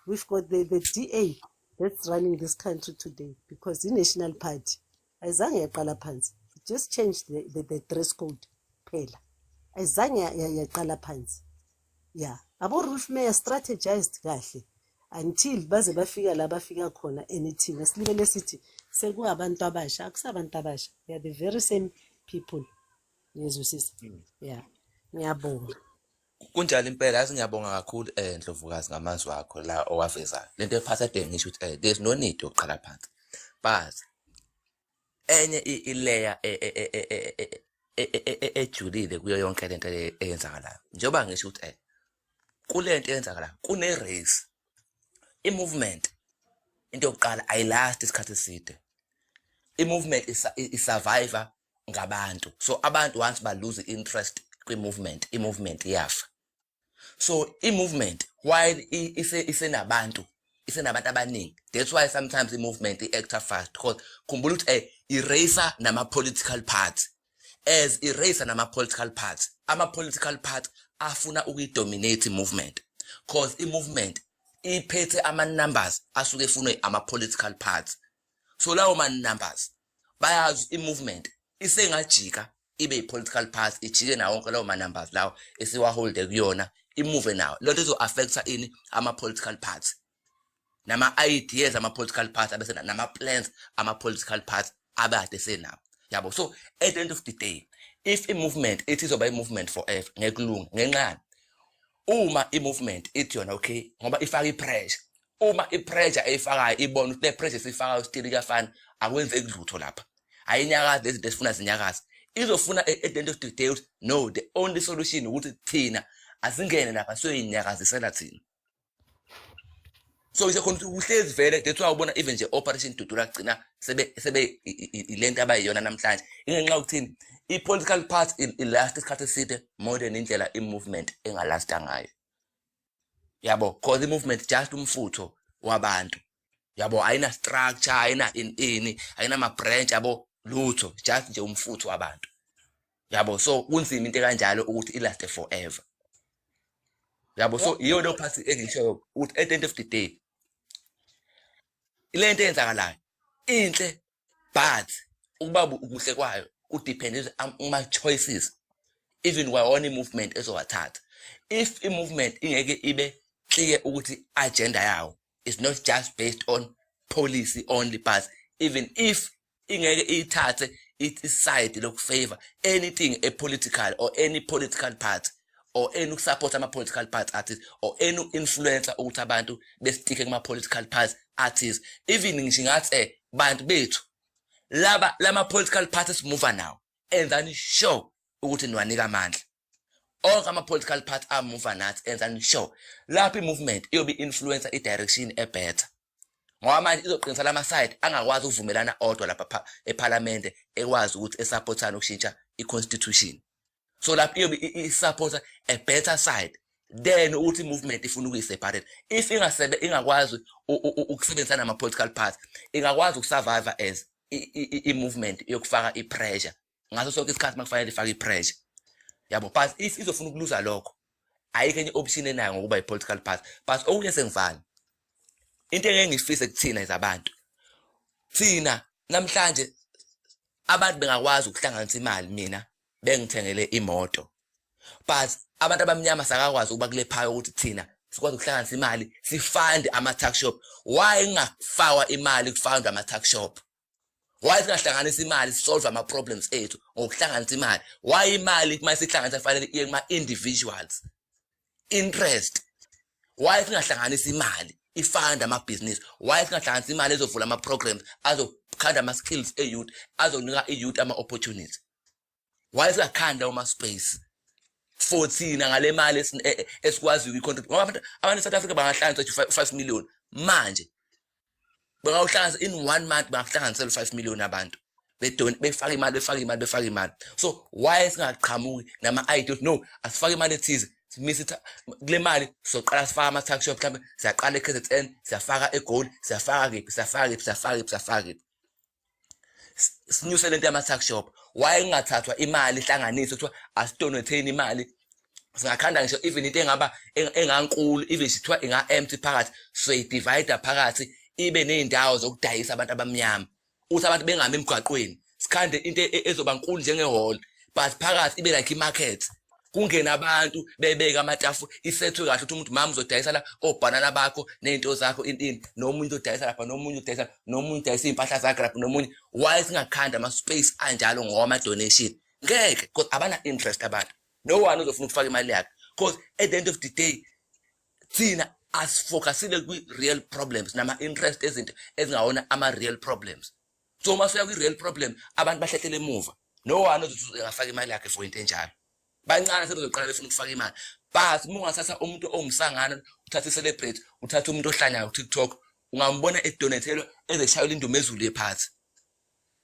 We've got the DA that's running this country today because i-National Party ayizange yaqala phansi. It just changed the dress code phela, ayizange yaqala phansi. Yeah, abo-Roelf Meyer strategized kahle until baze bafika la bafika khona, and thina silibele sithi sekuwabantu abasha. Akusabantu abasha, they are the very same people. Ngiyezwisisa, yeah, ngiyabonga. Kunjalo impela, yazi, ngiyabonga kakhulu Ndlovukazi ngamazwi akho la owavezayo. Lento ephathede ngisho ukuthi there's no need yokuqala phansi. But enye ilayer ejulile kuyo yonke lento eyenzakalayo. Njengoba ngisho ukuthi kule nto eyenzakalayo kune race. I-movement, into yokuqala, ayilast isikhathi eside. I-movement isurvive ngabantu. So abantu once ba lose interest kwi-movement, i-movement iyafa. So i-movement while isenabantu, isenabantu abaningi, that's why sometimes i-movement i-acta fast, because khumbula ukuthi i-race nama-political party, as i-race nama-political party, ama-political party afuna ukuyi-dominate i-movement, cause i-movement iphethe ama-numbers asuke efunwe ama-political party. So lawo ma-numbers bayazi i-movement isengajika ibe i-political party, ijike nawo wonke lawo ma-numbers lawo esiwaholde kuyona, imove nawo. Lento izo-affecta ini? Ama-political party nama-ideas ama-political party abese nama-plans ama-political party abade senawo, yabo. So at the end of the day, if i-movement ithi izoba i-movement forever, ngeke kulunge. Ngenxani? Uma i-movement ithi yona okay, ngoba ifaka i-pressure, uma i-pressure eyifakayo ibona ukuthi le pressure esiyifakayo still kuyafana, akwenzeki lutho lapha, ayinyakazi lezi zinto esifuna zinyakaze, izofuna at the end of the day ukuthi no, the only solution ukuthi thina asingene lapha siyoyinyakazisela thina. So isekhona ukuthi uhlezi vele. That's why ubona even nje Operation Dudula kugcina sebe ilento abayiyona namhlanje, ingenxa yokuthini? I-political party ilast isikhathi eside more than indlela i-movement engalasta ngayo, yabo, cause i-movement just umfutho wabantu, yabo, ayina structure, ayina ini, ayina ma-branch, yabo, lutho, just nje umfutho wabantu, yabo. So kunzima into kanjalo ukuthi ilaste forever, yabo. So iyo leyo part engishoyo ukuthi at the end of the day ile nto eyenzakalayo inhle, but ukuba kuhle kwayo kudepende kuma-choices even kwawona i-movement ezowathatha. If i-movement ingeke ibe clear ukuthi agenda yawo is not just based on policy only, but even if ingeke iyithathe iside lokufavor anything a political or any political party or any ukusupport ama-political party artists or any influencer ukuthi abantu besticke kuma-political party artists, even ngisho ngathi bantu bethu laba lama-political parties move nawo, enzani sure ukuthi niwanika amandla onke ama-political party amuva nathi. Enzani sure lapho i-movement iyobe influencer i-direction ebetter, ngoba manje izoqinisa lama side angakwazi ukuvumelana odwa lapha ephalamende, ekwazi ukuthi esupportane ukushintsha i-constitution. So lapho iyobe i-supporta a better side then ukuthi i-movement ifuna ukuyi-separate. If ingasebe ingakwazi ukusebenzisana nama-political party, ingakwazi ukusurvive as i-movement yokufaka i-pressure ngaso sonke isikhathi makufanele ifake i-pressure, yabo. But if izofuna ukuluza lokho, ayikho enye option enayo ngokuba i-political party. But okunye sengivale, into engeke ngifise kuthina izabantu, thina namhlanje abantu bengakwazi ukuhlanganisa imali, mina bengithengele imoto, but abantu abamnyama sakakwazi ukuba kule phaya ukuthi thina sikwazi ukuhlanganisa imali sifande ama-tuck shop. Why kungafakwa imali kufandwe ama-tuck shop? Why singahlanganisa imali solve ama-problems ethu ngokuhlanganisa imali? Why imali uma sihlanganisa kufanele iye kuma-individuals interest? Why singahlanganisa imali ifande amabhizinisi? Why singahlanganisa imali ezovula ama-programs azokhanda ama-skills e-youth, azonika i-youth ama-opportunity? Why singakhanda uma-space for thina ngale mali esikwaziyo ukuyi-contribute? Ngoba abantu e-South Africa bangahlanganisa 5 million manje, bangawuhlanganisa in one month, bangakuhlanganisela u-5 million abantu befaka imali, befaka imali, befaka imali. So why singaqhamuki nama-idea ukuthi no, asifake imali ethize, simise kule mali, soqala sifake ama-tuck shop, mhlawumbe siyaqala e-KZN, siyafaka eGoli, siyafaka kephi, siyafaka kephi, siyafaka kephi, siyafaka kephi, sinyuse lento yama-tuck shop? Why kungathathwa imali ihlanganiswe, kuthiwa asidonetheni imali, singakhanda ngisho even into engaba engankulu, even sithiwa inga-empty phakathi, soyidivide phakathi, ibe ney'ndawo zokudayisa abantu abamnyama, ukuthi abantu bengami emgwaqweni. Sikhande into ezoba nkulu njengehall, but phakathi ibe like i-market, kungene abantu bebeke amatafula, isethwe kahle, ukuthi umuntu, mama, uzodayisa la obhanana bakho ney'nto zakho, intini, nomunye uzodayisa lapha, nomunye udayisa, nomunye udayisa iy'mpahla zakhe lapha, nomunye. Why singakhanda ama-space anjalo ngokwama-donation? Ngeke, because abana-interest abantu. No one uzofuna ukufaka imali yakhe, because at the end of the day thina asifocusile kwi-real problems nama-interest ezinto ezingawona ama-real problems. So uma suya kwi-real problem, abantu bahlehlele emuva. No one ozothi engafaka imali yakhe for into enjalo. Bancane sebezoqala befuna ukufaka imali. But uma ungathatha umuntu owumsangano, uthathe i-celebrate, uthathe umuntu ohlanyayo ku-TikTok, ungambona edonethelwa ezeshayela indumezulu yephathi.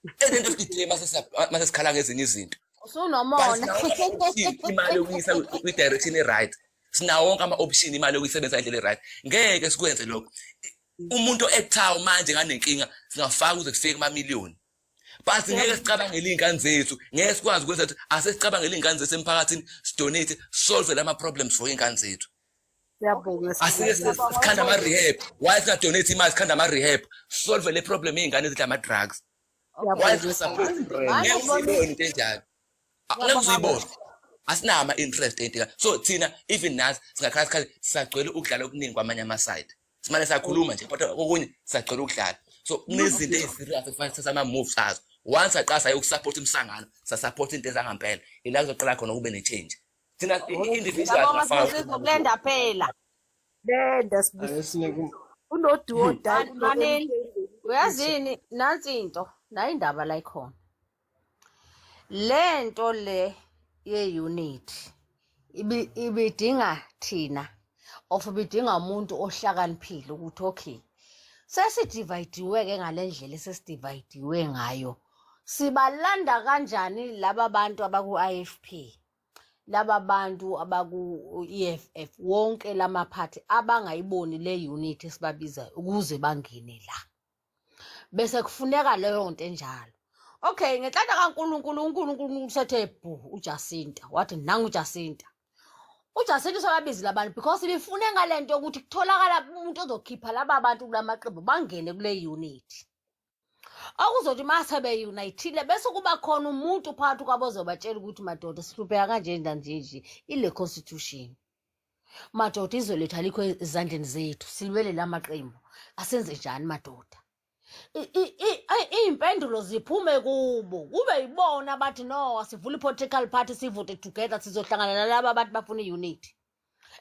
At the end of the day, mase sikhala ngezinye izinto. But Usunomona. sinawo ama-option imali yokuyisa kwi-direction e-right. Sinawo wonke ama-option imali yokuyisebenzisa ngendlela e-right. Ngeke sikwenze lokho. Umuntu o-actayo manje nganenkinga singafaka kuze kufike kumamiliyoni. But ngeke sicabangele iy'ngane zethu, ngeke sikwazi ukwenza ukuthi asesicabangele iy'ngane zethu emphakathini, sidonate, solve lama-problems for iy'ngane zethu. Siyabonga. Asike sikhanda ama-rehab. Why singadonate imali sikhanda ama-rehab? Solve le problem yey'ngane ezidla ama-drugs. Why singasupport? Manje Ngeke uzuyibone into enjalo. Ngeke uzuyibone. Asinawo ama-interest into. So thina even nathi singakhala sikhale, sisagcwele ukudlala okuningi kwamanye ama-side. Simane sakhuluma nje kodwa okunye sisagcwele ukudlala. So kunezinto ezi-serious ekufanele sithathe ama-moves azo. Once saqala sayokusupport imsangano, sasupport into ezangampela, ila kuzoqala khona kube ne-change. Thina individuals Siyabonga ngafaka Sibusiso, kulenda phela. Lenda Sibusiso. Ayesinike Unoduo da. Manini, uyazini nansi into, nayi indaba la ikhona. Lento le ye-unit ibidinga thina of ibidinga umuntu ohlakaniphile ukuthi okay, sesidividiwe ke ngalendlela esesidividiwe ngayo, sibalanda kanjani laba bantu abaku-IFP, laba bantu abaku-EFF, wonke lamaphathi abangayiboni le unit esibabizayo ukuze bangene la, bese kufuneka leyo nto enjalo. Okay, ngenhlanhla kaNkulunkulu, uNkulunkulu usethe bhu uJacinta, wathi nangu uJacinta. UJacinta usebabizile abantu because ibifune ngale nto yokuthi kutholakala umuntu ozokhipha laba bantu kulamaqembu bangene kule unit. Okuzothi mase be-unitile bese kuba khona umuntu phakathi kwabo ozobatshela ukuthi madoda, sihlupheka kanje nje nje ile constitution. Madoda, izwe lethu alikho ezandleni zethu, silwele lamaqembu, asenze njani madoda? Iy'mpendulo ziphume kubo, kube yibona abathi no, asivule i-political party, sivote together, sizohlangana nalaba abantu bafuna i-unity,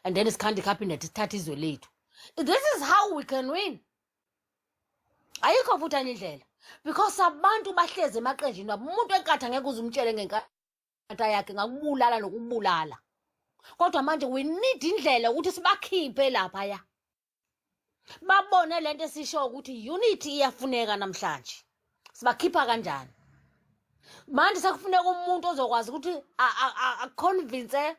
and then sikhanda i-cabinet, sithathe izwe lethu. This is how we can win. Ayikho futhi enye indlela, because abantu bahlezi emaqenjini wabo. Umuntu enkathi angeke uze umtshele ngenkatha yakhe, ngakubulala nokubulala. Kodwa manje we need indlela ukuthi sibakhiphe laphaya, babone lento esisho ukuthi unity iyafuneka namhlanje. Sibakhipha kanjani manje? Sekufuneka umuntu ozokwazi ukuthi aconvince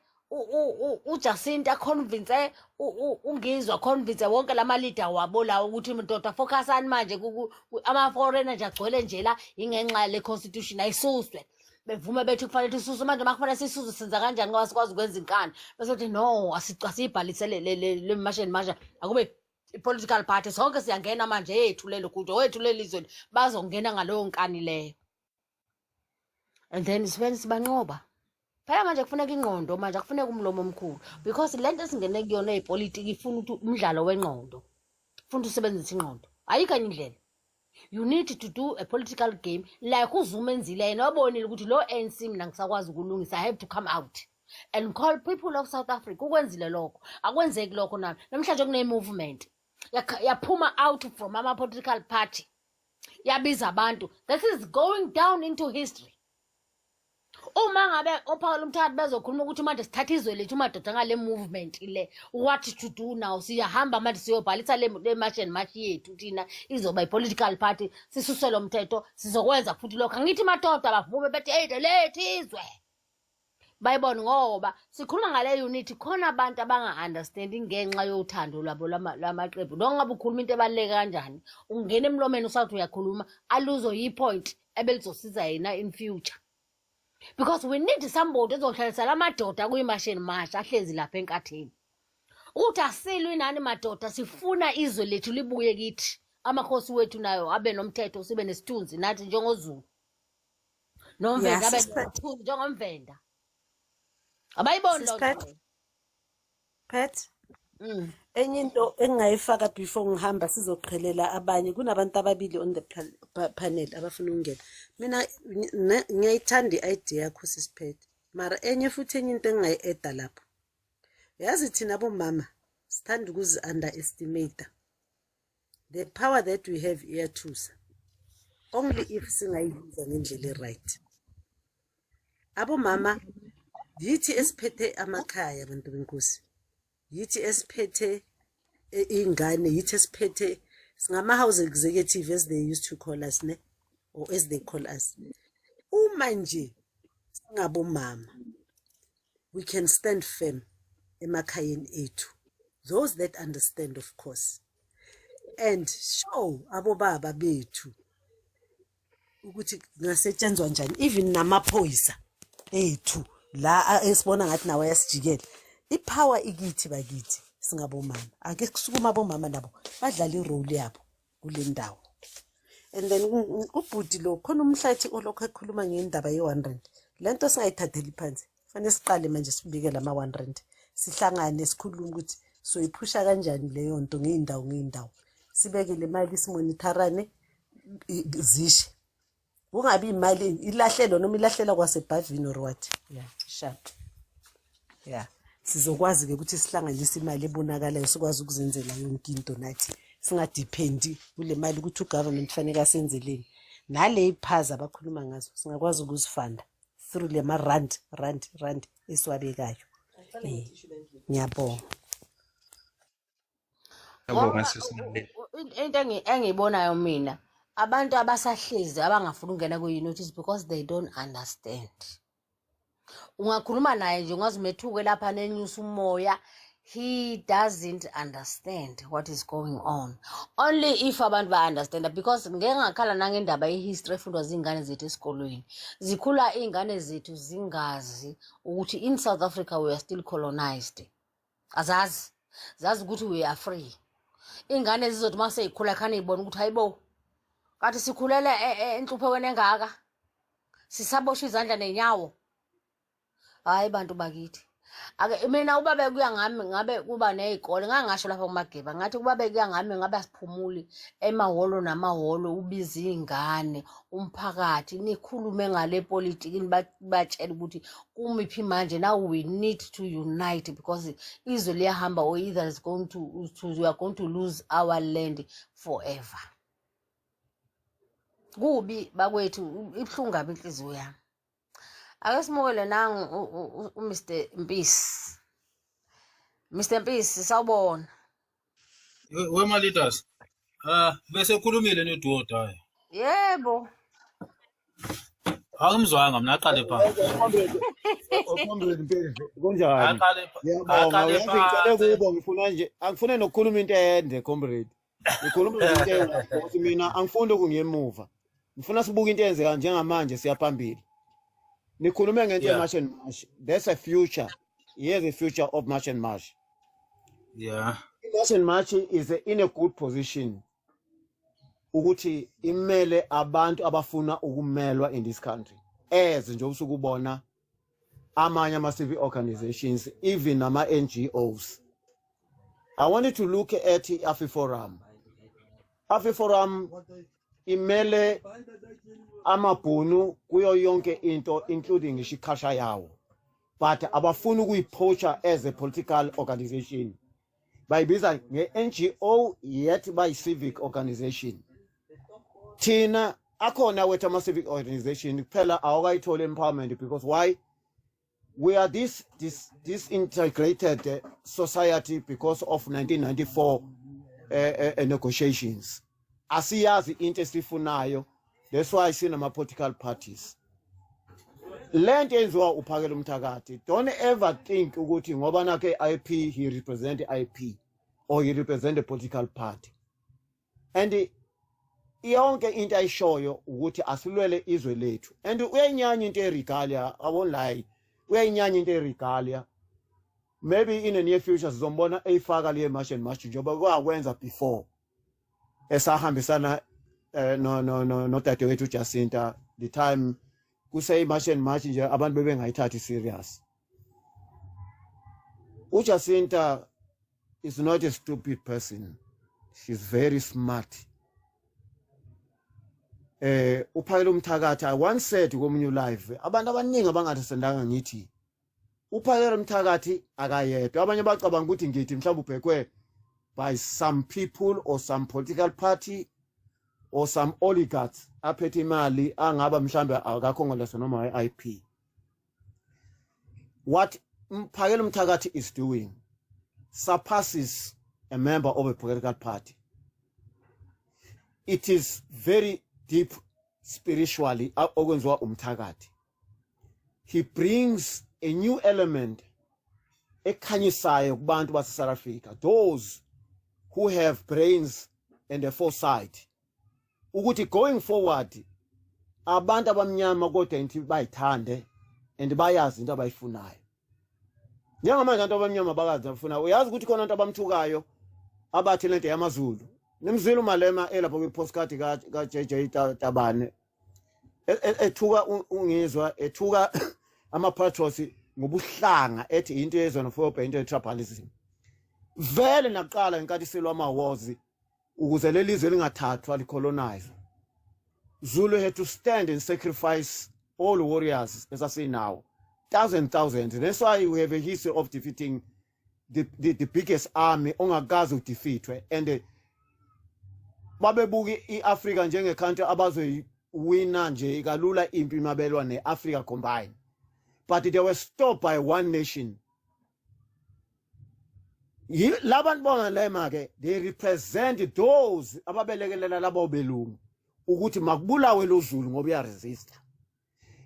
uJacinta, aconvince uNgizwe, aconvince wonke lama leader wabo lawo ukuthi ndoda, focusani manje ama-foreigner nje agcwele nje la ingenxa le constitution ayisuswe. Bevume bethi kufanele isuswe. Manje makufanele sisuswe, senza kanjani ngoba sikwazi ukwenza inkani? Bese kuthi no, asiyibhalise le March and March, akube i-political party, sonke siyangena manje, yethu lelo kude wethu leli zwe. Bazongena ngaleyo nkani leyo and then sibene sibanqoba phela. Manje kufuneka ingqondo, manje akufuneka umlomo omkhulu, because lento esingene kuyona eyipolitiki ifuna ukuthi umdlalo wengqondo, ufuna ukuthi usebenzise ingqondo. Ayikho enye indlela. You need to do a political game like uZuma enzile. Yena wabonile ukuthi lo ANC mina ngisakwazi ukulungisa, I have to come out and call people of South Africa. Ukwenzile lokho. Akwenzeki lokho nami namhlanje kune-movement yaphuma out from ama-political party, yabiza abantu. This is going down into history. Uma ngabe ophakela umthatha bezokhuluma ukuthi manje sithatha izwe lethu madoda ngale movement le, what to do now? Siyahamba manje siyobhalisa le March and March yethu thina, izoba i-political party, sisuse lo mthetho. Sizokwenza futhi lokho, angithi madoda? Bavume bethi hey, lethu izwe, bayibone ngoba sikhuluma ngale unity. Khona abantu abanga-understandi ngenxa yothando lwabo lwamaqembu. Noma ngabe ukhuluma into ebaluleke kanjani, ungena emlomeni usathi uyakhuluma, aluzo yi-point ebelizosiza yena in future, because we need somebody ezohlalisa la madoda kuyi-March and March ahlezi lapha enkatheni ukuthi asilwi nani madoda, sifuna izwe lethu libuye kithi, amakhosi wethu nayo abe nomthetho, sibe nesithunzi nathi njengoZulu noMvenda, abe Sister. nesithunzi njengoMvenda. Abayiboni loo nto Sister. leyo. Pet. Enye into engingayifaka before ngihamba, sizoqhelela abanye, kunabantu ababili on the panel abafuna ukungena. Mina ngiyayithanda i-idea yakho sisiphethe, mara enye futhi, enye into engingayi-adda lapho, yazi thina bomama sithanda ukuzi-underestimate. The power that we have iyathusa, only if singayiyuza ngendlela e-right. Abomama yithi esiphethe amakhaya, abantu benkosi, yithi esiphethe iy'ngane, yithi esiphethe, singama-house executive as they used to call us, ne. or as they call us. Uma nje singabomama, we can stand firm emakhayeni ethu, those that understand, of course, and show abobaba bethu ukuthi kungasetshenzwa njani, even namaphoyisa ethu la esibona ngathi nawo ayasijikela. I-power ikithi bakithi singabomama. Ake kusukuma abomama nabo badlala i-role yabo kule ndawo. And then ubhuti lo khona umhlathi olokhu ekhuluma ngendaba ye-1 rand, le nto singayithatheli phansi. Fanele siqale manje sibike lama-1 rand, sihlangane, sikhulume ukuthi soyiphusha kanjani leyo nto ngey'ndawo ngey'ndawo, sibeke le mali, simonitorane zishe, kungabi imali ilahlelwa noma ilahlela kwasebhavini or what. Yeah, sharp. Yeah, sizokwazi-ke ukuthi sihlanganise imali ebonakalayo, sikwazi ukuzenzela yonke into nathi, singa-dependi kule mali ukuthi u-government faneke asenzeleni. Nale iphaza abakhuluma ngazo singakwazi ukuzifanda through le ma-rand rand rand esiwabekayo. Ngiyabonga. Ngiyabonga. Ngoba Sisi. Into engiyibonayo mina, abantu abasahlezi abangafuni ukungena kwi-unity is because they don't understand. Ungakhuluma naye nje ungaze umethuke lapha nenyusa umoya. He doesn't understand what is going on. Only if abantu ba-understanda, because ngeke ngakhala nangendaba ye-history efundwa ziy'ngane zethu esikolweni. Zikhula iy'ngane zethu zingazi ukuthi in South Africa we are still colonized. Azazi, zazi ukuthi we are free. Iy'ngane zizothi uma sey'khula khane y'bona ukuthi hayibo, kathi sikhulele enhluphekweni engaka, sisaboshwa izandla nenyawo. Hhayi bantu bakithi, ake mina uba bekuya ngami ngabe kuba ney'kole. Ngangasho lapha kumageba ngathi kuba bekuya ngami ngabe asiphumuli emahholo namahholo, ubize iy'ngane, umphakathi, nikhulume ngale politiki, nibatshele ukuthi kumiphi manje. Now we need to unite because izwe liyahamba, or either is going to we are going to lose our land forever. Kubi bakwethu, ibuhlungu kabi inhliziyo yami. Ake simukele nangu uMr Mpisi. Mr Mpisi, sawubona. Wema leaders. Ah, bese khulumile noDuoda hayi. Yebo. Angimzwanga mina, aqale phansi. Comrade Mpezi, kunjani? Aqale Ngiyabonga. aqale Uyazi ngicele phansi. kubo, ngifuna nje, angifune nokukhuluma into ende, comrade. Ngikhuluma nje into eyodwa ukuthi mina angifuni ukungemuva. Ngifuna sibuke into eyenzeka njengamanje, siyaphambili. Nikhulume ngento ye-March and March. There's a future. Here's the future of March and March. March and March is in a good position ukuthi imele abantu abafuna ukumelwa in this country, as nje usukubona amanye ama-civic organizations, even nama-NGOs. I wanted to look at i-AfriForum. AfriForum imele amabhunu kuyo yonke into, including ngisho i-culture yawo, but abafuni ukuyi-poacha as a political organization. Bayibiza nge-NGO, yet bayi-civic organization. Thina akhona wethu ama-civic organization kuphela awakayitholi empowerment, because why? We are this disintegrated society because of 1994 negotiations. Asiyazi into esifunayo, that's why sinama political parties. Lento yenziwa uPhakela Umthakathi, don't ever think ukuthi ngoba nakhe IP, he represent IP or he represent a political party. And yonke into ayishoyo ukuthi asilwele izwe lethu, and uyayinyanya into e-regalia. I won't lie, uyayinyanya into e-regalia. Maybe in the near future sizombona eyifaka liye March and March, njengoba kwakwenza before esahambisana no nodadewethu Jacinta. The time kuse March and March nje abantu bebengayithathi serious. UJacinta is not a stupid person, she's very smart. UPhakela Umthakathi, I once said komunye live, abantu abaningi abangathi ngithi uPhakela Umthakathi akayedwa. Abanye bacabanga ukuthi ngithi mhlawumbe ubhekwe by some people or some political party or some oligarchs aphethe imali, angaba mhlambe akakhongolose noma i-IP. What Mphakela Umthakathi is doing surpasses a member of a political party. It is very deep. spiritually okwenziwa umthakathi. He brings a new element ekhanyisayo kubantu base South Africa, those who have brains and a foresight ukuthi going forward abantu abamnyama kodwa into bayithande and bayazi into abayifunayo. Njengamanje abantu abamnyama bakazi abafuna, uyazi ukuthi khona abantu abamthukayo abathi lento yamaZulu. Nimzwile uMalema elapho kwi-postcard ka JJ Tabane ethuka ungizwa ethuka ama-patriots ngobuhlanga, ethi into ye-xenophobia, into ye-tribalism. Vele naqala ngenkathi silwa ama-wars ukuze leli zwe lingathathwa licolonize, Zulu had to stand and sacrifice all warriors esasinawo, thousands, thousands. That's why we have a history of defeating the biggest army ongakaze udefeatwe, and babebuka iAfrica njenge-country abazoyiwina nje kalula impi mabelwa neAfrica combined, but they were stopped by one nation. Labantu bongalema ke, they represent those ababelekelela labo belungu ukuthi makubulawe lo Zulu ngoba uyaresista.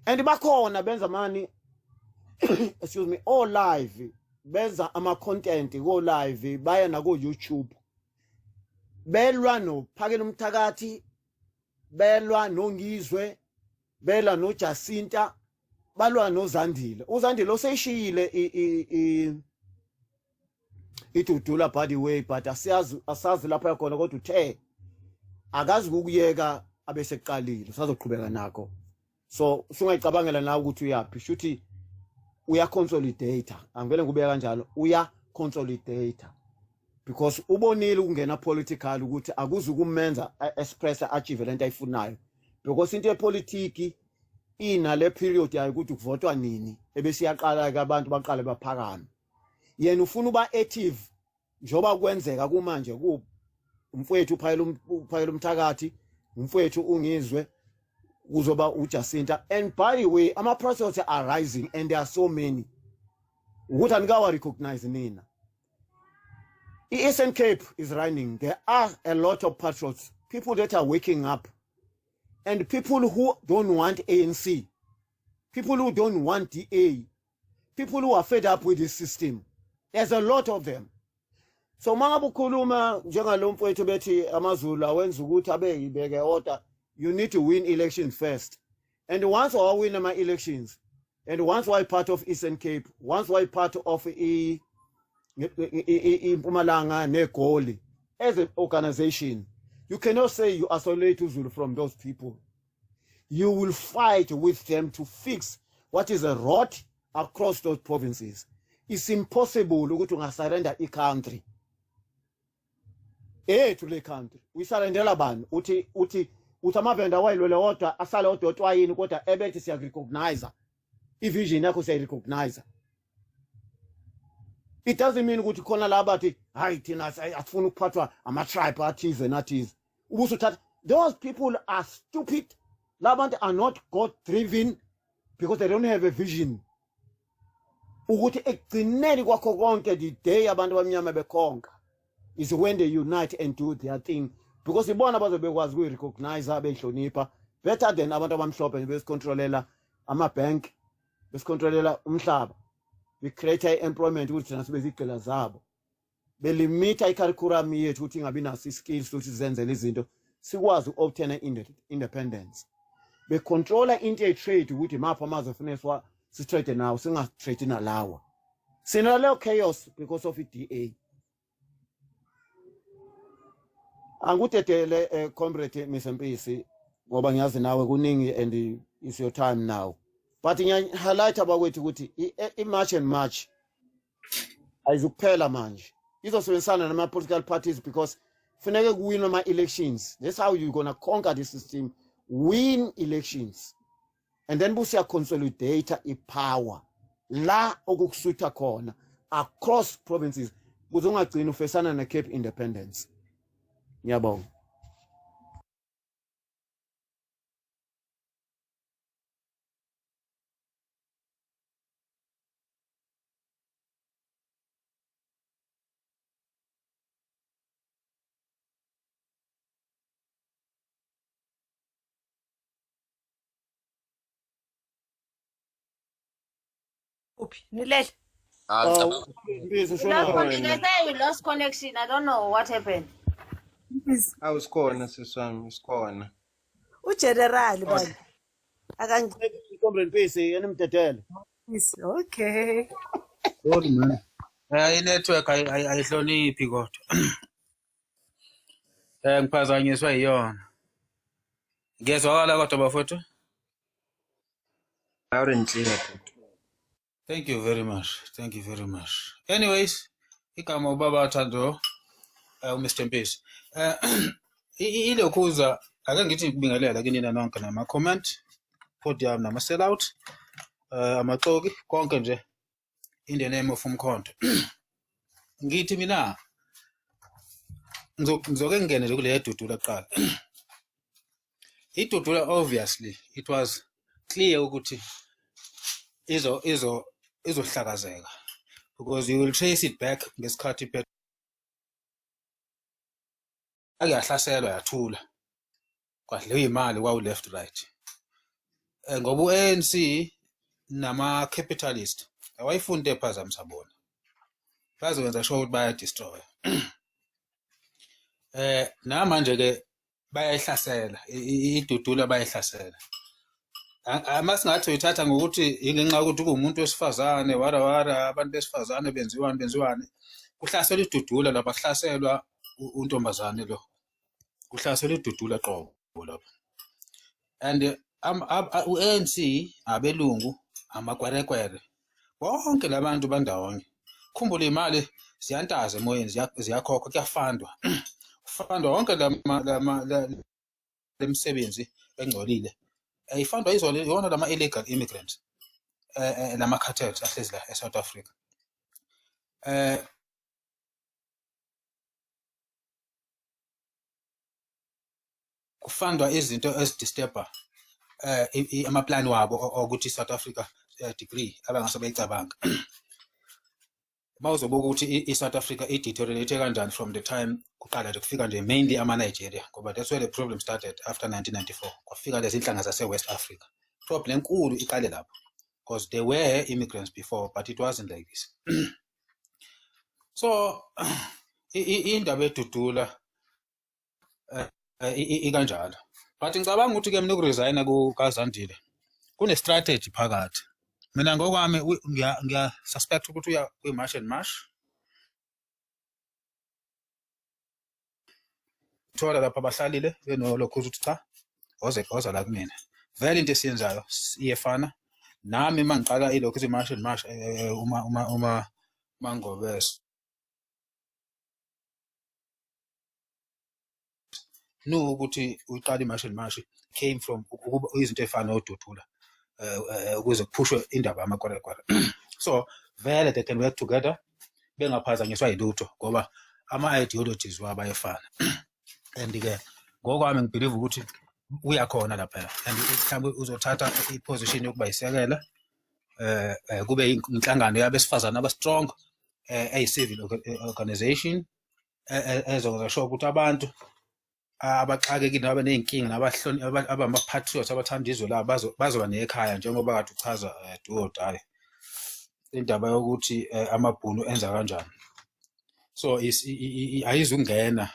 And bakhona benza mani, excuse me, all live benza ama content ko live, baya nako YouTube, belwa noPhakela umthakathi, belwa noNgizwe, belwa noJacinta, balwa noZandile. UZandile oseyishiyile iDudula, by the way, but asiyazi, asazi lapho yakhona, kodwa uthe akazi ukuyeka abeseqalile, usazoqhubeka nakho. So usungayicabangela nawe ukuthi uyaphi, shuthi uya consolidate. Angivele ngikubeka kanjalo, uya consolidate because ubonile ukungena political ukuthi akuzukumenza express achieve lento ayifunayo, because into yepolitiki inale period yayo ukuthi kuvotwa nini, ebese iyaqala ke, abantu baqale baphakame. Yena ufuna uba active njoba kwenzeka kumanje ku umfowethu uPhakela umthakathi, umfowethu ungizwe, kuzoba uJacinta. And by the way, ama protests are rising and there are so many ukuthi anikawa recognize nina. I-Eastern Cape is running. There are a lot of patriots, people that are waking up and people who don't want ANC, people who don't want DA, people who are fed up with this system. There's a lot of them. So mangabe ukhuluma njengalo mfowethu bethi amaZulu awenza ukuthi abe yibeke order, you need to win elections first. And once wawin ama elections and once why part of Eastern Cape, once why part of iMpumalanga neGoli as an organization, you cannot say you isolate uZulu from those people. You will fight with them to fix what is a rot across those provinces. It's impossible ukuthi ungasurrender i-country ethu. Le country uyisurrendela bani? Uthi amavenda wayilwele wodwa, asale odwa otwayini, kodwa ebethi siyakurecognize ivision yakho, siyayirecognize. It doesn't mean ukuthi khona la bathi hayi, thina asifuni ukuphathwa ama-tribe athize nathize, ubusuthatha. Those people are stupid. Labantu are not God driven because they don't have a vision ukuthi ekugcineni kwakho konke, the day abantu abamnyama bekhonka is when they unite and do their thing, because ibona bazobe bekwazi ukuyi-recognize, beyihlonipha better than abantu abamhlophe besicontrolela ama-bank, besicontrolela umhlaba, be-create i-employment ukuthi thina sibe zigqila zabo, belimitha i-curriculum yethu ukuthi ingabi naso i-skills ukuthi sizenzele izinto, sikwazi uku-obtain independence, becontrola into ye-trade ukuthi maphi amazwe afuneka sitrade nawo, singatrade nalawa. Sinaleyo chaos because of i-DA. Angudedele, comrade Mr Mpisi, ngoba ngiyazi nawe kuningi and it's your time now, but ngiya-highlight abakwethu ukuthi i-March and March ayizukuphela manje, izosebenzisana nama-political parties because funeke kuwinwe ama-elections. That's how you're gonna conquer the system: win elections and then busiya-consolidate i-power la okukusutha khona across provinces, ukuze ungagcini ufesana ne-Cape Independence. Ngiyabonga. Uphi? Nilele. Ah, Oh, ngicabanga Mpisi We ushona lost Khona. they say we lost connection. I don't know what happened. Mpisi. Awu sikhona siswami, sikhona. UGeneral bani? Akangisi. Comrade Mpisi enimdedele. Okay. Sorry man. I-network ayihloniphi kodwa. Ngiphazanyiswa yiyona. Ngiyezwakala kodwa bafowethu. Loud and clear. Bhuti. Thank you very much. Thank you very much. Anyways, igama ubaba Thando, uMr Mpisi. Ilokhuza ake ngithi ngibingelela kinina nonke nama comment, podium nama sell out, amaxoki konke nje in the name of umkhonto. Ngithi mina ngizoke ngingene nje kule Dudula kuqala. IDudula obviously it was clear ukuthi izohlakazeka because you will trace it back ngesikhathi ake yahlaselwa yathula kwadliwa imali kwawu left right, ngoba u-ANC nama capitalist awayifuni into ephazamisa bona, bazokwenza sure ukuthi baya destroy. Namanje ke bayayihlasela iDudula, bayayihlasela. Uma singathi uyithatha ngokuthi ingenxa yokuthi kuwumuntu wesifazane, wara wara, abantu besifazane benziwani benziwani, kuhlaselwa iDudula lapha, kuhlaselwa untombazane lo, kuhlaselwa iDudula qobo lapha. And u-ANC, abelungu, amakwerekwere, bonke labantu bandawonye. Khumbula imali ziyantaza emoyeni, ziyakhokhwa, kuyafandwa, kufandwa wonke lemisebenzi engcolile, ifandwa izona yona lama illegal immigrants, lama cartels ahlezi la eSouth Africa. Kufandwa izinto ezidisturba amaplani wabo okuthi South Africa degree abangase beyicabanga. Mawuzobuka ukuthi i-South Africa i-deteriorate kanjani from the time kuqala nje kufika nje mainly ama-Nigeria, ngoba that's where the problem started after 1994, kwafika lezi inhlanga zase-West Africa. Problem enkulu iqale lapho because there were immigrants before, but it wasn't like this. So indaba eDudula ikanjalo, but ngicabanga ukuthi ke mina ukuresigna kukaZandile kune strategy phakathi. Mina ngokwami ngiya suspect ukuthi uya kwi-March and March, thola lapha abahlalile benolokhu ukuthi cha, oze oza la kumina, vele into esiyenzayo iyefana nami. Uma ngiqala ilokhu ithi March and March, uma mangobese no ukuthi uqala i-March and March came from ukuba izinto ey'fana noDudula, ukuze kuphushwe indaba yamakwerekwere. So vele they can work together bengaphazanyiswa yilutho ngoba ama-ideologies wabo ayefana. And-ke ngokwami ngibelieve ukuthi uyakhona lapha and mhlawumbe uzothatha i-position yokuba yisekela, kube inhlangano yabesifazane aba-strong, eyi-civil organization ezokwenza sure ukuthi abantu abaxakekile nabaney'nkinga abama-patriots abathanda izwe labo bazoba nekhaya, njengoba kade uchaza, do or die, indaba yokuthi amabhunu enza kanjani. So ayizungena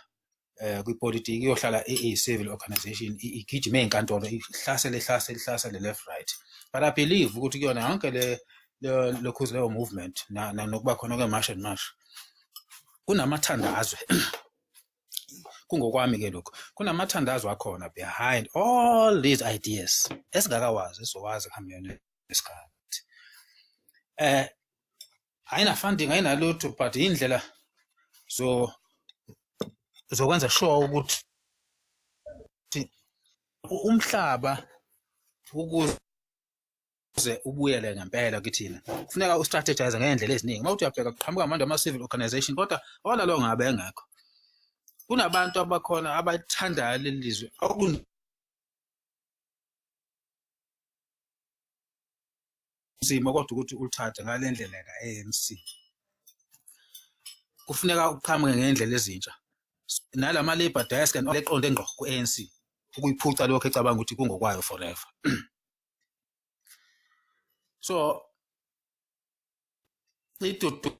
kwipolitiki, iyohlala iyi-civil organization, igijime ey'nkantolo, ihlasele, ihlasele, ihlasele left right. But I believe ukuthi kuyona yonke le lokhuze leyo movement nokuba khona kwe-March and March kunamathandazwe. Kungokwami ke lokho, kunamathandazwe akhona behind all these ideas esingakawazi, esizowazi kuhambeni nesikhathi. Ayina funding, ayinalutho, but indlela zo zokwenza sure ukuthi umhlaba ukuze ubuyele ngempela kithina kufuneka ustrategize ngendlela eziningi. Uma uthi uyabheka, kuqhamuka manje ama-civil organization, kodwa all along ngabe engekho. Kunabantu abakhona abathandayo leli lizwe, okunzima kodwa ukuthi ulithathe ngale ndlela ka-ANC, kufuneka uqhamuke ngendlela ezintsha nalama labor desk and eqonde ngqo ku-ANC ukuyiphuca lokho ecabanga ukuthi kungokwayo forever. So IDudula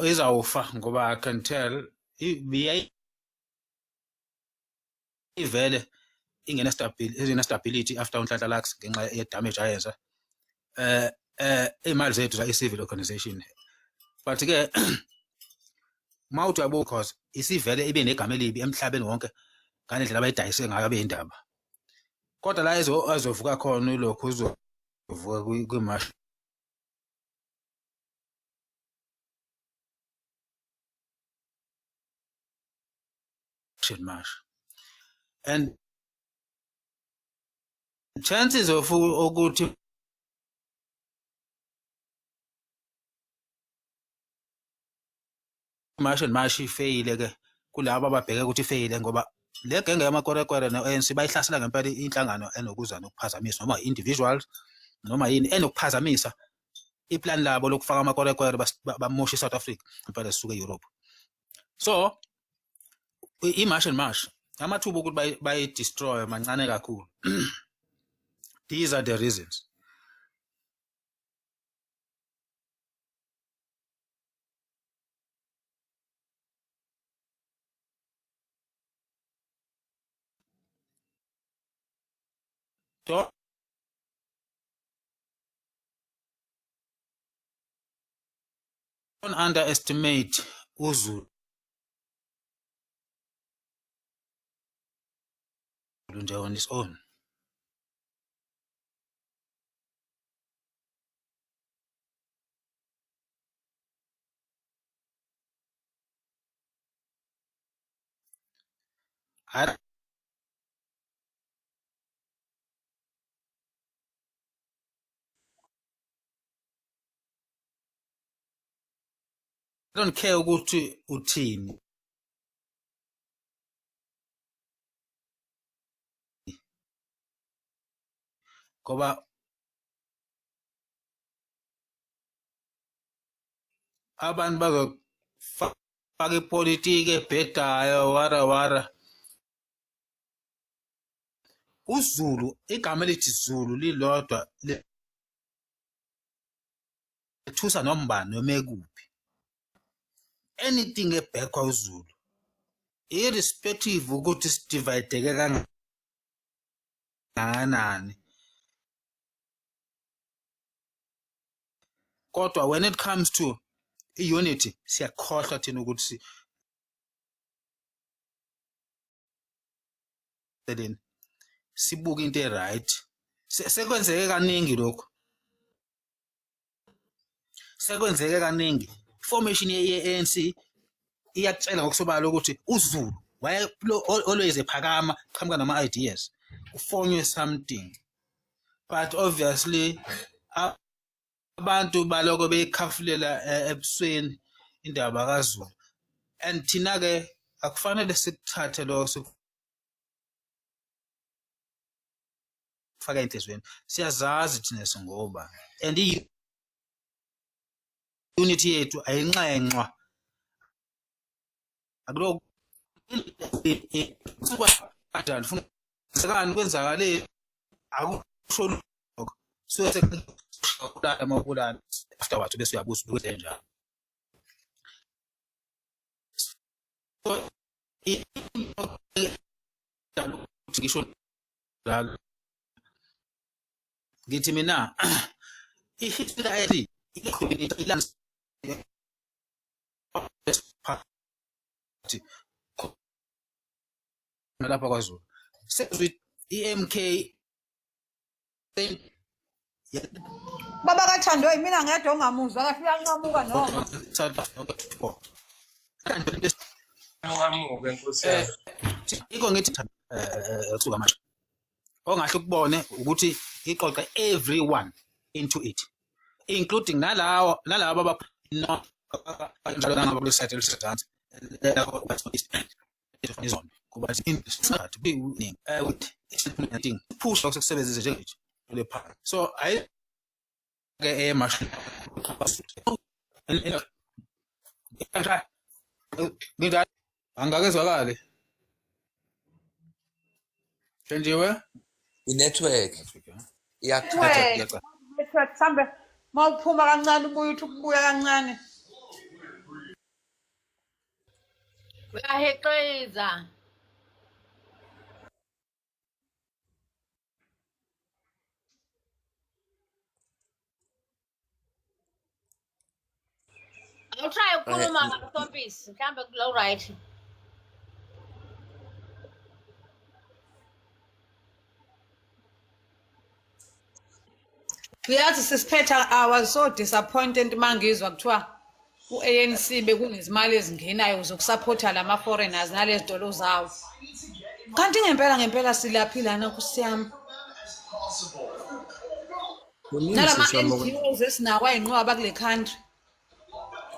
izawufa ngoba I can tell ivele ingena stability after uNhlanhla Lux ngenxa ye damage ayenza. Imali zethu za civil organization, but ke mawuthi uyabo cause isivele ibe negama elibi emhlabeni wonke ngalendlela abayidayise ngayo abeyindaba, kodwa la azovuka khona ulokhu uzovuka kwi-March and March, and chances of ukuthi March and March ifeyile ke kulabo ababheke ukuthi ifeyile, ngoba le genge yamakwerekwere ne-ANC bayihlasela ngempela inhlangano enokuza nokuphazamisa noma individuals noma yini enokuphazamisa iplan labo lokufaka amakwerekwere bamoshe i-South Africa impela sisuke e-Europe. So i-March and March amathuba ukuthi bayi-destroy mancane kakhulu. These are the reasons. Don't underestimate uZulu nje on his own. I don't care ukuthi uthini, ngoba abantu bazofaka ipolitiki ebhedayo wara wara. UZulu, igama elithi Zulu lilodwa lethusa noma ubani noma ekuphi. Anything ebhekwa uZulu, irrespective ukuthi sidivayideke kangakanani, kodwa when it comes to i-unity siyakhohlwa thina ukuthi sibuke into e-right. Sekwenzeke kaningi lokho, sekwenzeke kaningi. Formation ye-ANC iyakutshela ngokusobala ukuthi uZulu waye always ephakama qhamuka nama-ideas kufonywe something, but obviously abantu baloko beyikhafulela ebusweni indaba kaZulu, and thina-ke akufanele sikuthathe lokho sikufake enhliziyweni. Siyazazi thina singoba, and i-unity yethu ayinxenxwa. Akulo kanjani funa sekani kwenzakale akusho lokho suke sekulala mawubulala afterwards bese uyabuza ukuthi njani. So ngisho njalo ngithi mina i-history ayi party lapha kwaZulu sezwi i-MK. Baba kaThando, mina ngedwa ongamuzwa kahle, uyanqamuka noma Nqamuke nkosi yami. Iko ngithi kusuka manje ongahle ukubone ukuthi iqoqe everyone into it, including nalawo nalabo aba no njalo nangabo kule side elisezansi izona kuba isikhathi kuningi with push sokusebenzisa njengethi le part. So ayi ke emash nginjani angakezwakali Thenjiwe. I-network iyakuthatha. i-network mhlambe uma uphuma kancane ubuye uthi ukubuya kancane. Uyaheqiza. Awutry ukukhuluma kaSompisi, mhlambe kulo right. Uyazi sisiphetha I was so disappointed mangizwa kuthiwa u-ANC bekunezimali ezingenayo zokusaphotha lama foreigners nalezi tolo zawo. Kanti ngempela ngempela silaphi lana Nkosi yami. Kuningi Nalama sisi wami okwe- NGOs esinawo ayinqwaba kule country.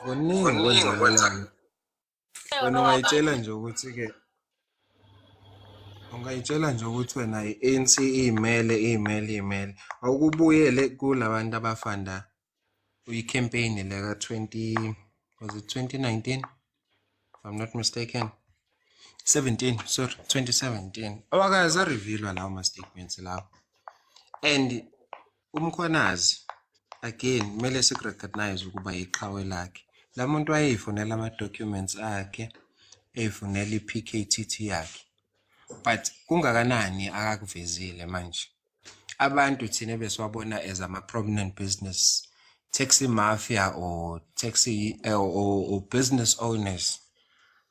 Kuningi okwenzakalayo. Wena ungayitshela nje ukuthi-ke ungayitshela nje ukuthi wena i-ANC iyimele iyimele iyimele. Awukubuyele kulabantu abafanda uyi-campaign le ka-20 was it 2019 if I'm not mistaken 17 sorry 2017 awakaze arevealwa lawo ma-statements lawo and uMkhwanazi again kumele sikurecognize ukuba iqhawe lakhe la muntu wayeyifunela ama-documents akhe eyifunela i-PKTT yakhe but kungakanani akakuvezile manje abantu thina besiwabona as ama-prominent business taxi mafia or taxi or business owners.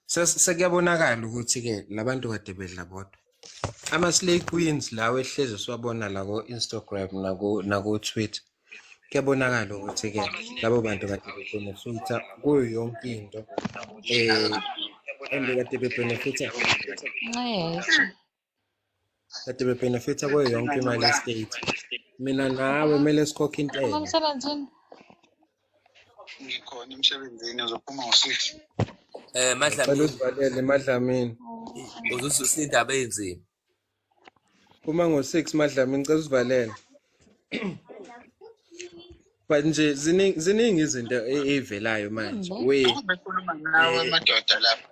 Sekuyabonakala ukuthi-ke labantu kade bedla bodwa ama-slay queens lawo ehlezi siwabona la ko-Instagram nako-Twitter kuyabonakala ukuthi-ke labo bantu kade bebenefitha kuyo yonke into and kade bebenefitha kade bebenefitha kuyo yonke imali ye-state. Mina nawe kumele sikhokhe intela. Emsebenzini. Ngikhona emsebenzini uzophuma ngo-6. Ngicela Madlamini usivalele Madlamini. Uzuzwisa indaba enzima. Phuma ngo-6 Madlamini, ngicela usivalele. But nje ziningi izinto ey'velayo manje. We Bekhuluma nawe madoda lapha.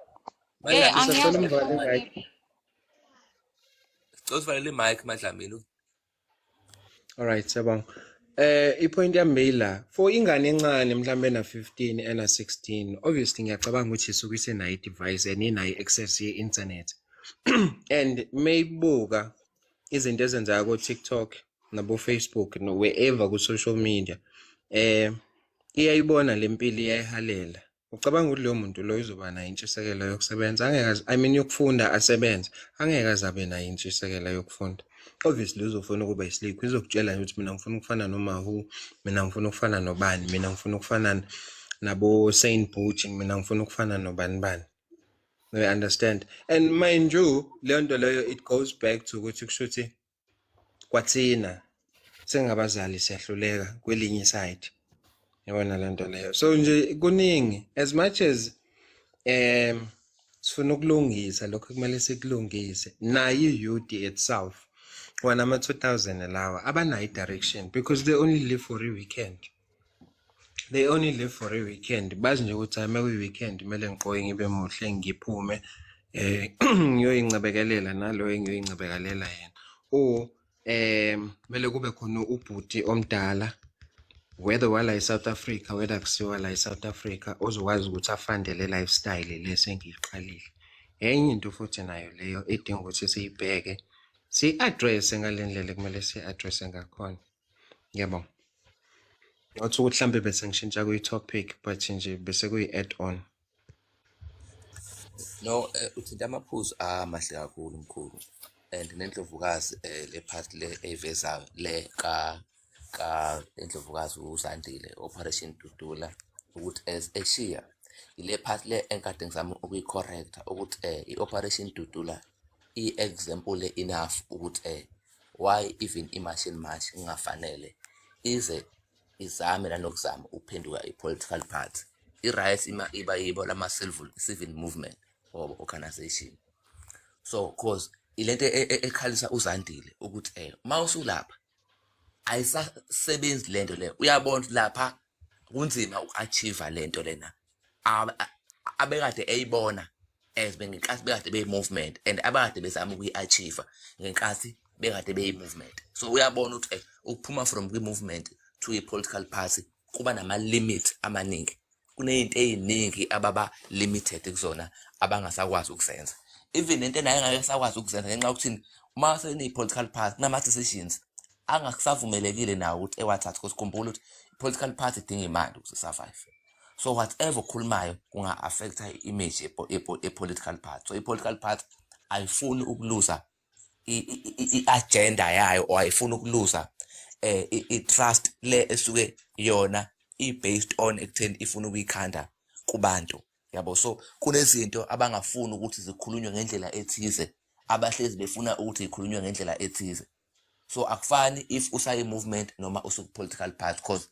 Eh, Madlamini, sisacela angiyazi umvale mic. sicela usivalele i-mic Madlamini. Alright, siyabonga. I-point yami beyila for ingane encane mhlambe ena 15 ena 16 obviously ngiyacabanga ukuthi isuke isenayo i-device and inayo access ye-internet and mayibuka izinto ezenzeka ko-TikTok nabo Facebook no wherever ku-social media iyayibona lempilo iyayihalela. Ucabanga ukuthi loyo muntu loyo uzoba nayo intshisekelo yokusebenza? Angeke I mean yokufunda asebenze, angeke aze abe nayo intshisekelo yokufunda. Obviously uzofuna ukuba i-slay queen, uzokutshela nje ukuthi mina ngifuna ukufana noMahu, mina ngifuna ukufana nobani, mina ngifuna ukufana nabo Saint Butch, mina ngifuna ukufana nobani bani. You understand? And mind you, leyo nto leyo it goes back to ukuthi kushuthi kwathina sengabazali siyahluleka kwelinye side. Yabona le nto leyo. So nje kuningi as much as sifuna ukulungisa lokho kumele sikulungise nayo i-youth itself wona ama-2000 lawa abanayo i-direction because they only live for a weekend. They only live for a weekend. Bazi nje ukuthi hayi makuyi-weekend kumele ngigqoke ngibe muhle ngiphume ngiyoyincebekelela naloyo engiyoyincebekalela yena. Or kumele kube khona ubhuti omdala whether wala e-South Africa whether kusiwa la e-South Africa ozokwazi ukuthi afande le lifestyle le sengiyiqalile. Enye into futhi nayo leyo edinga ukuthi siyibheke siyi-address ngale ndlela ekumele siyi-address ngakhona. Ngiyabonga. Ngathi ukuthi mhlambe bese ngishintsha kuyi-topic but nje bese kuyi-add on. No, uthinta amaphuzu amahle kakhulu mkhulu. And nendlovukazi le part le eyivezayo le ka indlovukazi uZandile Operation Dudula ukuthi as eshiya ile part le enkade ngizama ukuyi-correcta ukuthi i-Operation Dudula i-example enough ukuthi why even i-March and March kungafanele ize izame nanokuzama ukuphenduka i-political party. I-right ima iba yibo lama civil movement or organization. So cause ilento ekhalisa uZandile ukuthi mawusulapha ayisasebenzi lento le, uyabona ukuthi lapha kunzima uku-achieve lento lena abekade eyibona as bengenkathi bekade beyi-movement and abakade bezama ukuyi-achieve ngenkathi bekade beyi-movement. So uyabona ukuthi ukuphuma from kwi-movement to i-political party kuba nama-limit amaningi, kuney'nto ey'ningi ababa limited kuzona abangasakwazi ukuzenza, even nento naye engake sakwazi ukuzenza, ngenxa yokuthini? Uma seniyi-political party kunama-decisions angakusavumelekile nawo ukuthi ewathathe, because khumbula ukuthi i-political party idinga imali ukuze survive. So whatever okhulumayo kunga-affecta i-image ye-political party. So i-political party ayifuni ukuluza i-agenda yayo or ayifuni ukuluza i-trust le esuke yona i-based on ekutheni ifuna ukuyikhanda kubantu yabo. So kunezinto abangafuni ukuthi zikhulunywe ngendlela ethize, abahlezi befuna ukuthi zikhulunywe ngendlela ethize. So akufani if usayi-movement noma usuku-political party, because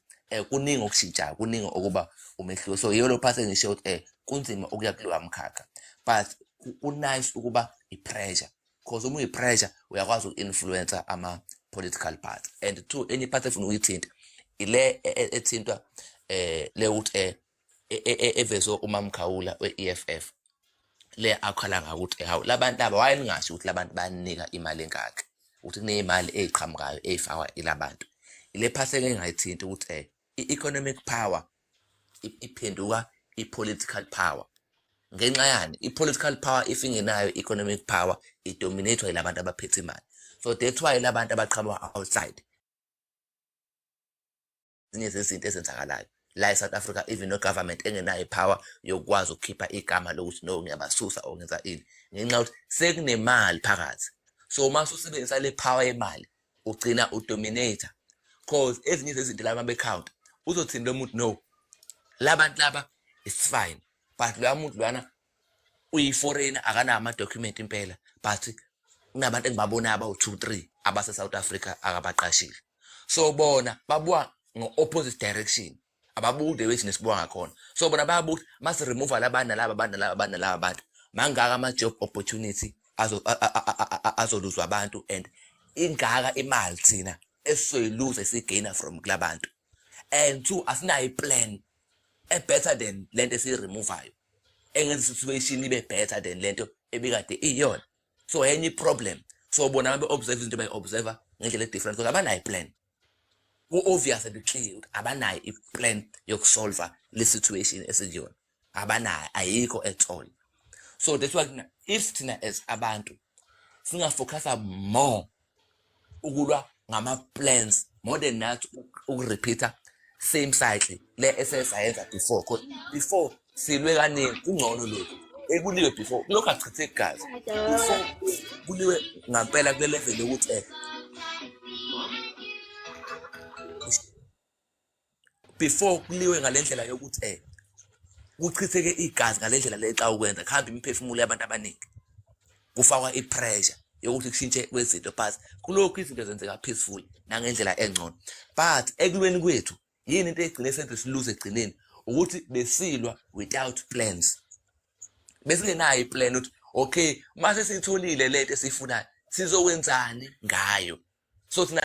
kuningi okushintshayo, kuningi okuba umehluko. So yiyo lo part engisho ukuthi kunzima ukuya kulowa mkhakha, but ku-nice ukuba i-pressure, because uma uyi-pressure uyakwazi uku-influencer ama-political party. And two, enye i-part efuna ukuyithinta ile ethintwa le ukuthi evezwe uMamkhawula we-EFF, le akhala ngakuthi hawu, labantu laba wayeningasho ukuthi labantu banika imali engaka, ukuthi kuneyimali eziqhamukayo ey'fakwa ilabantu. Ile part engingayithinta ukuthi i-economic power iphenduka i-political power. Ngenxa yani? I-political power if ingenayo i-economic power idominatwa yilabantu abaphethe imali. So that's why labantu abaqhamuka outside, ezinye zezinto ezenzakalayo la e-South Africa, even no government engenayo ipower yokukwazi ukukhipha igama lokuthi no, ngiyabasusa or ngenza ini, ngenxa yokuthi sekunemali phakathi. So uma usebenzisa le power yemali ugcina udominate, cause ezinye zezinto laba becount uzothini lo muntu? No, labantu laba it's fine, but loya muntu loyana uyi-foreigner, akanawo ama-document impela, but kunabantu engibabonayo abawu-two three abase-South Africa akabaqashile. So bona babuka ngo-opposite direction, ababuki the way thina sibuka ngakhona. So bona bayabuka ukuthi masi-remove labantu nalaba bantu nalaba bantu nalaba bantu, mangaka ama-job opportunity azoluzwa abantu, and ingaka imali thina esizoyiluza esiyigaina from kulabantu. And two, asinayo iplan e-better than lento esiyiremovayo, engenza situation ibe better than lento ebikade iyona. So enye i-problem, so bona babe-observe izinto, bayi-observe ngendlela e-different because abanayo iplan. Ku-obvious and clear ukuthi abanayo iplan yokusolva le situation esikuyona, abanayo, ayikho at all. So that's why if thina as abantu singafocusa more ukulwa ngama-plans more than nathi ukurepeata same cycle le esesayenza before, cause before silwe kaningi, kungcono lokhu ekuliwe before, kulokhu achithe igazi before kuliwe ngampela kule level yokuthi before kuliwe ngale ndlela yokuthi kuchitheke igazi ngale ndlela le, xa ukwenza kuhamba imiphefumulo yabantu abaningi, kufakwa i-pressure yokuthi kushintshe kwezinto. But kulokhu izinto zenzeka peaceful nangendlela engcono. But ekulweni kwethu, yini into egcine senze siluze ekugcineni? Ukuthi besilwa without plans, besingenayo iplan ukuthi okay, mase siyitholile lento esiyifunayo sizokwenzani ngayo. So thina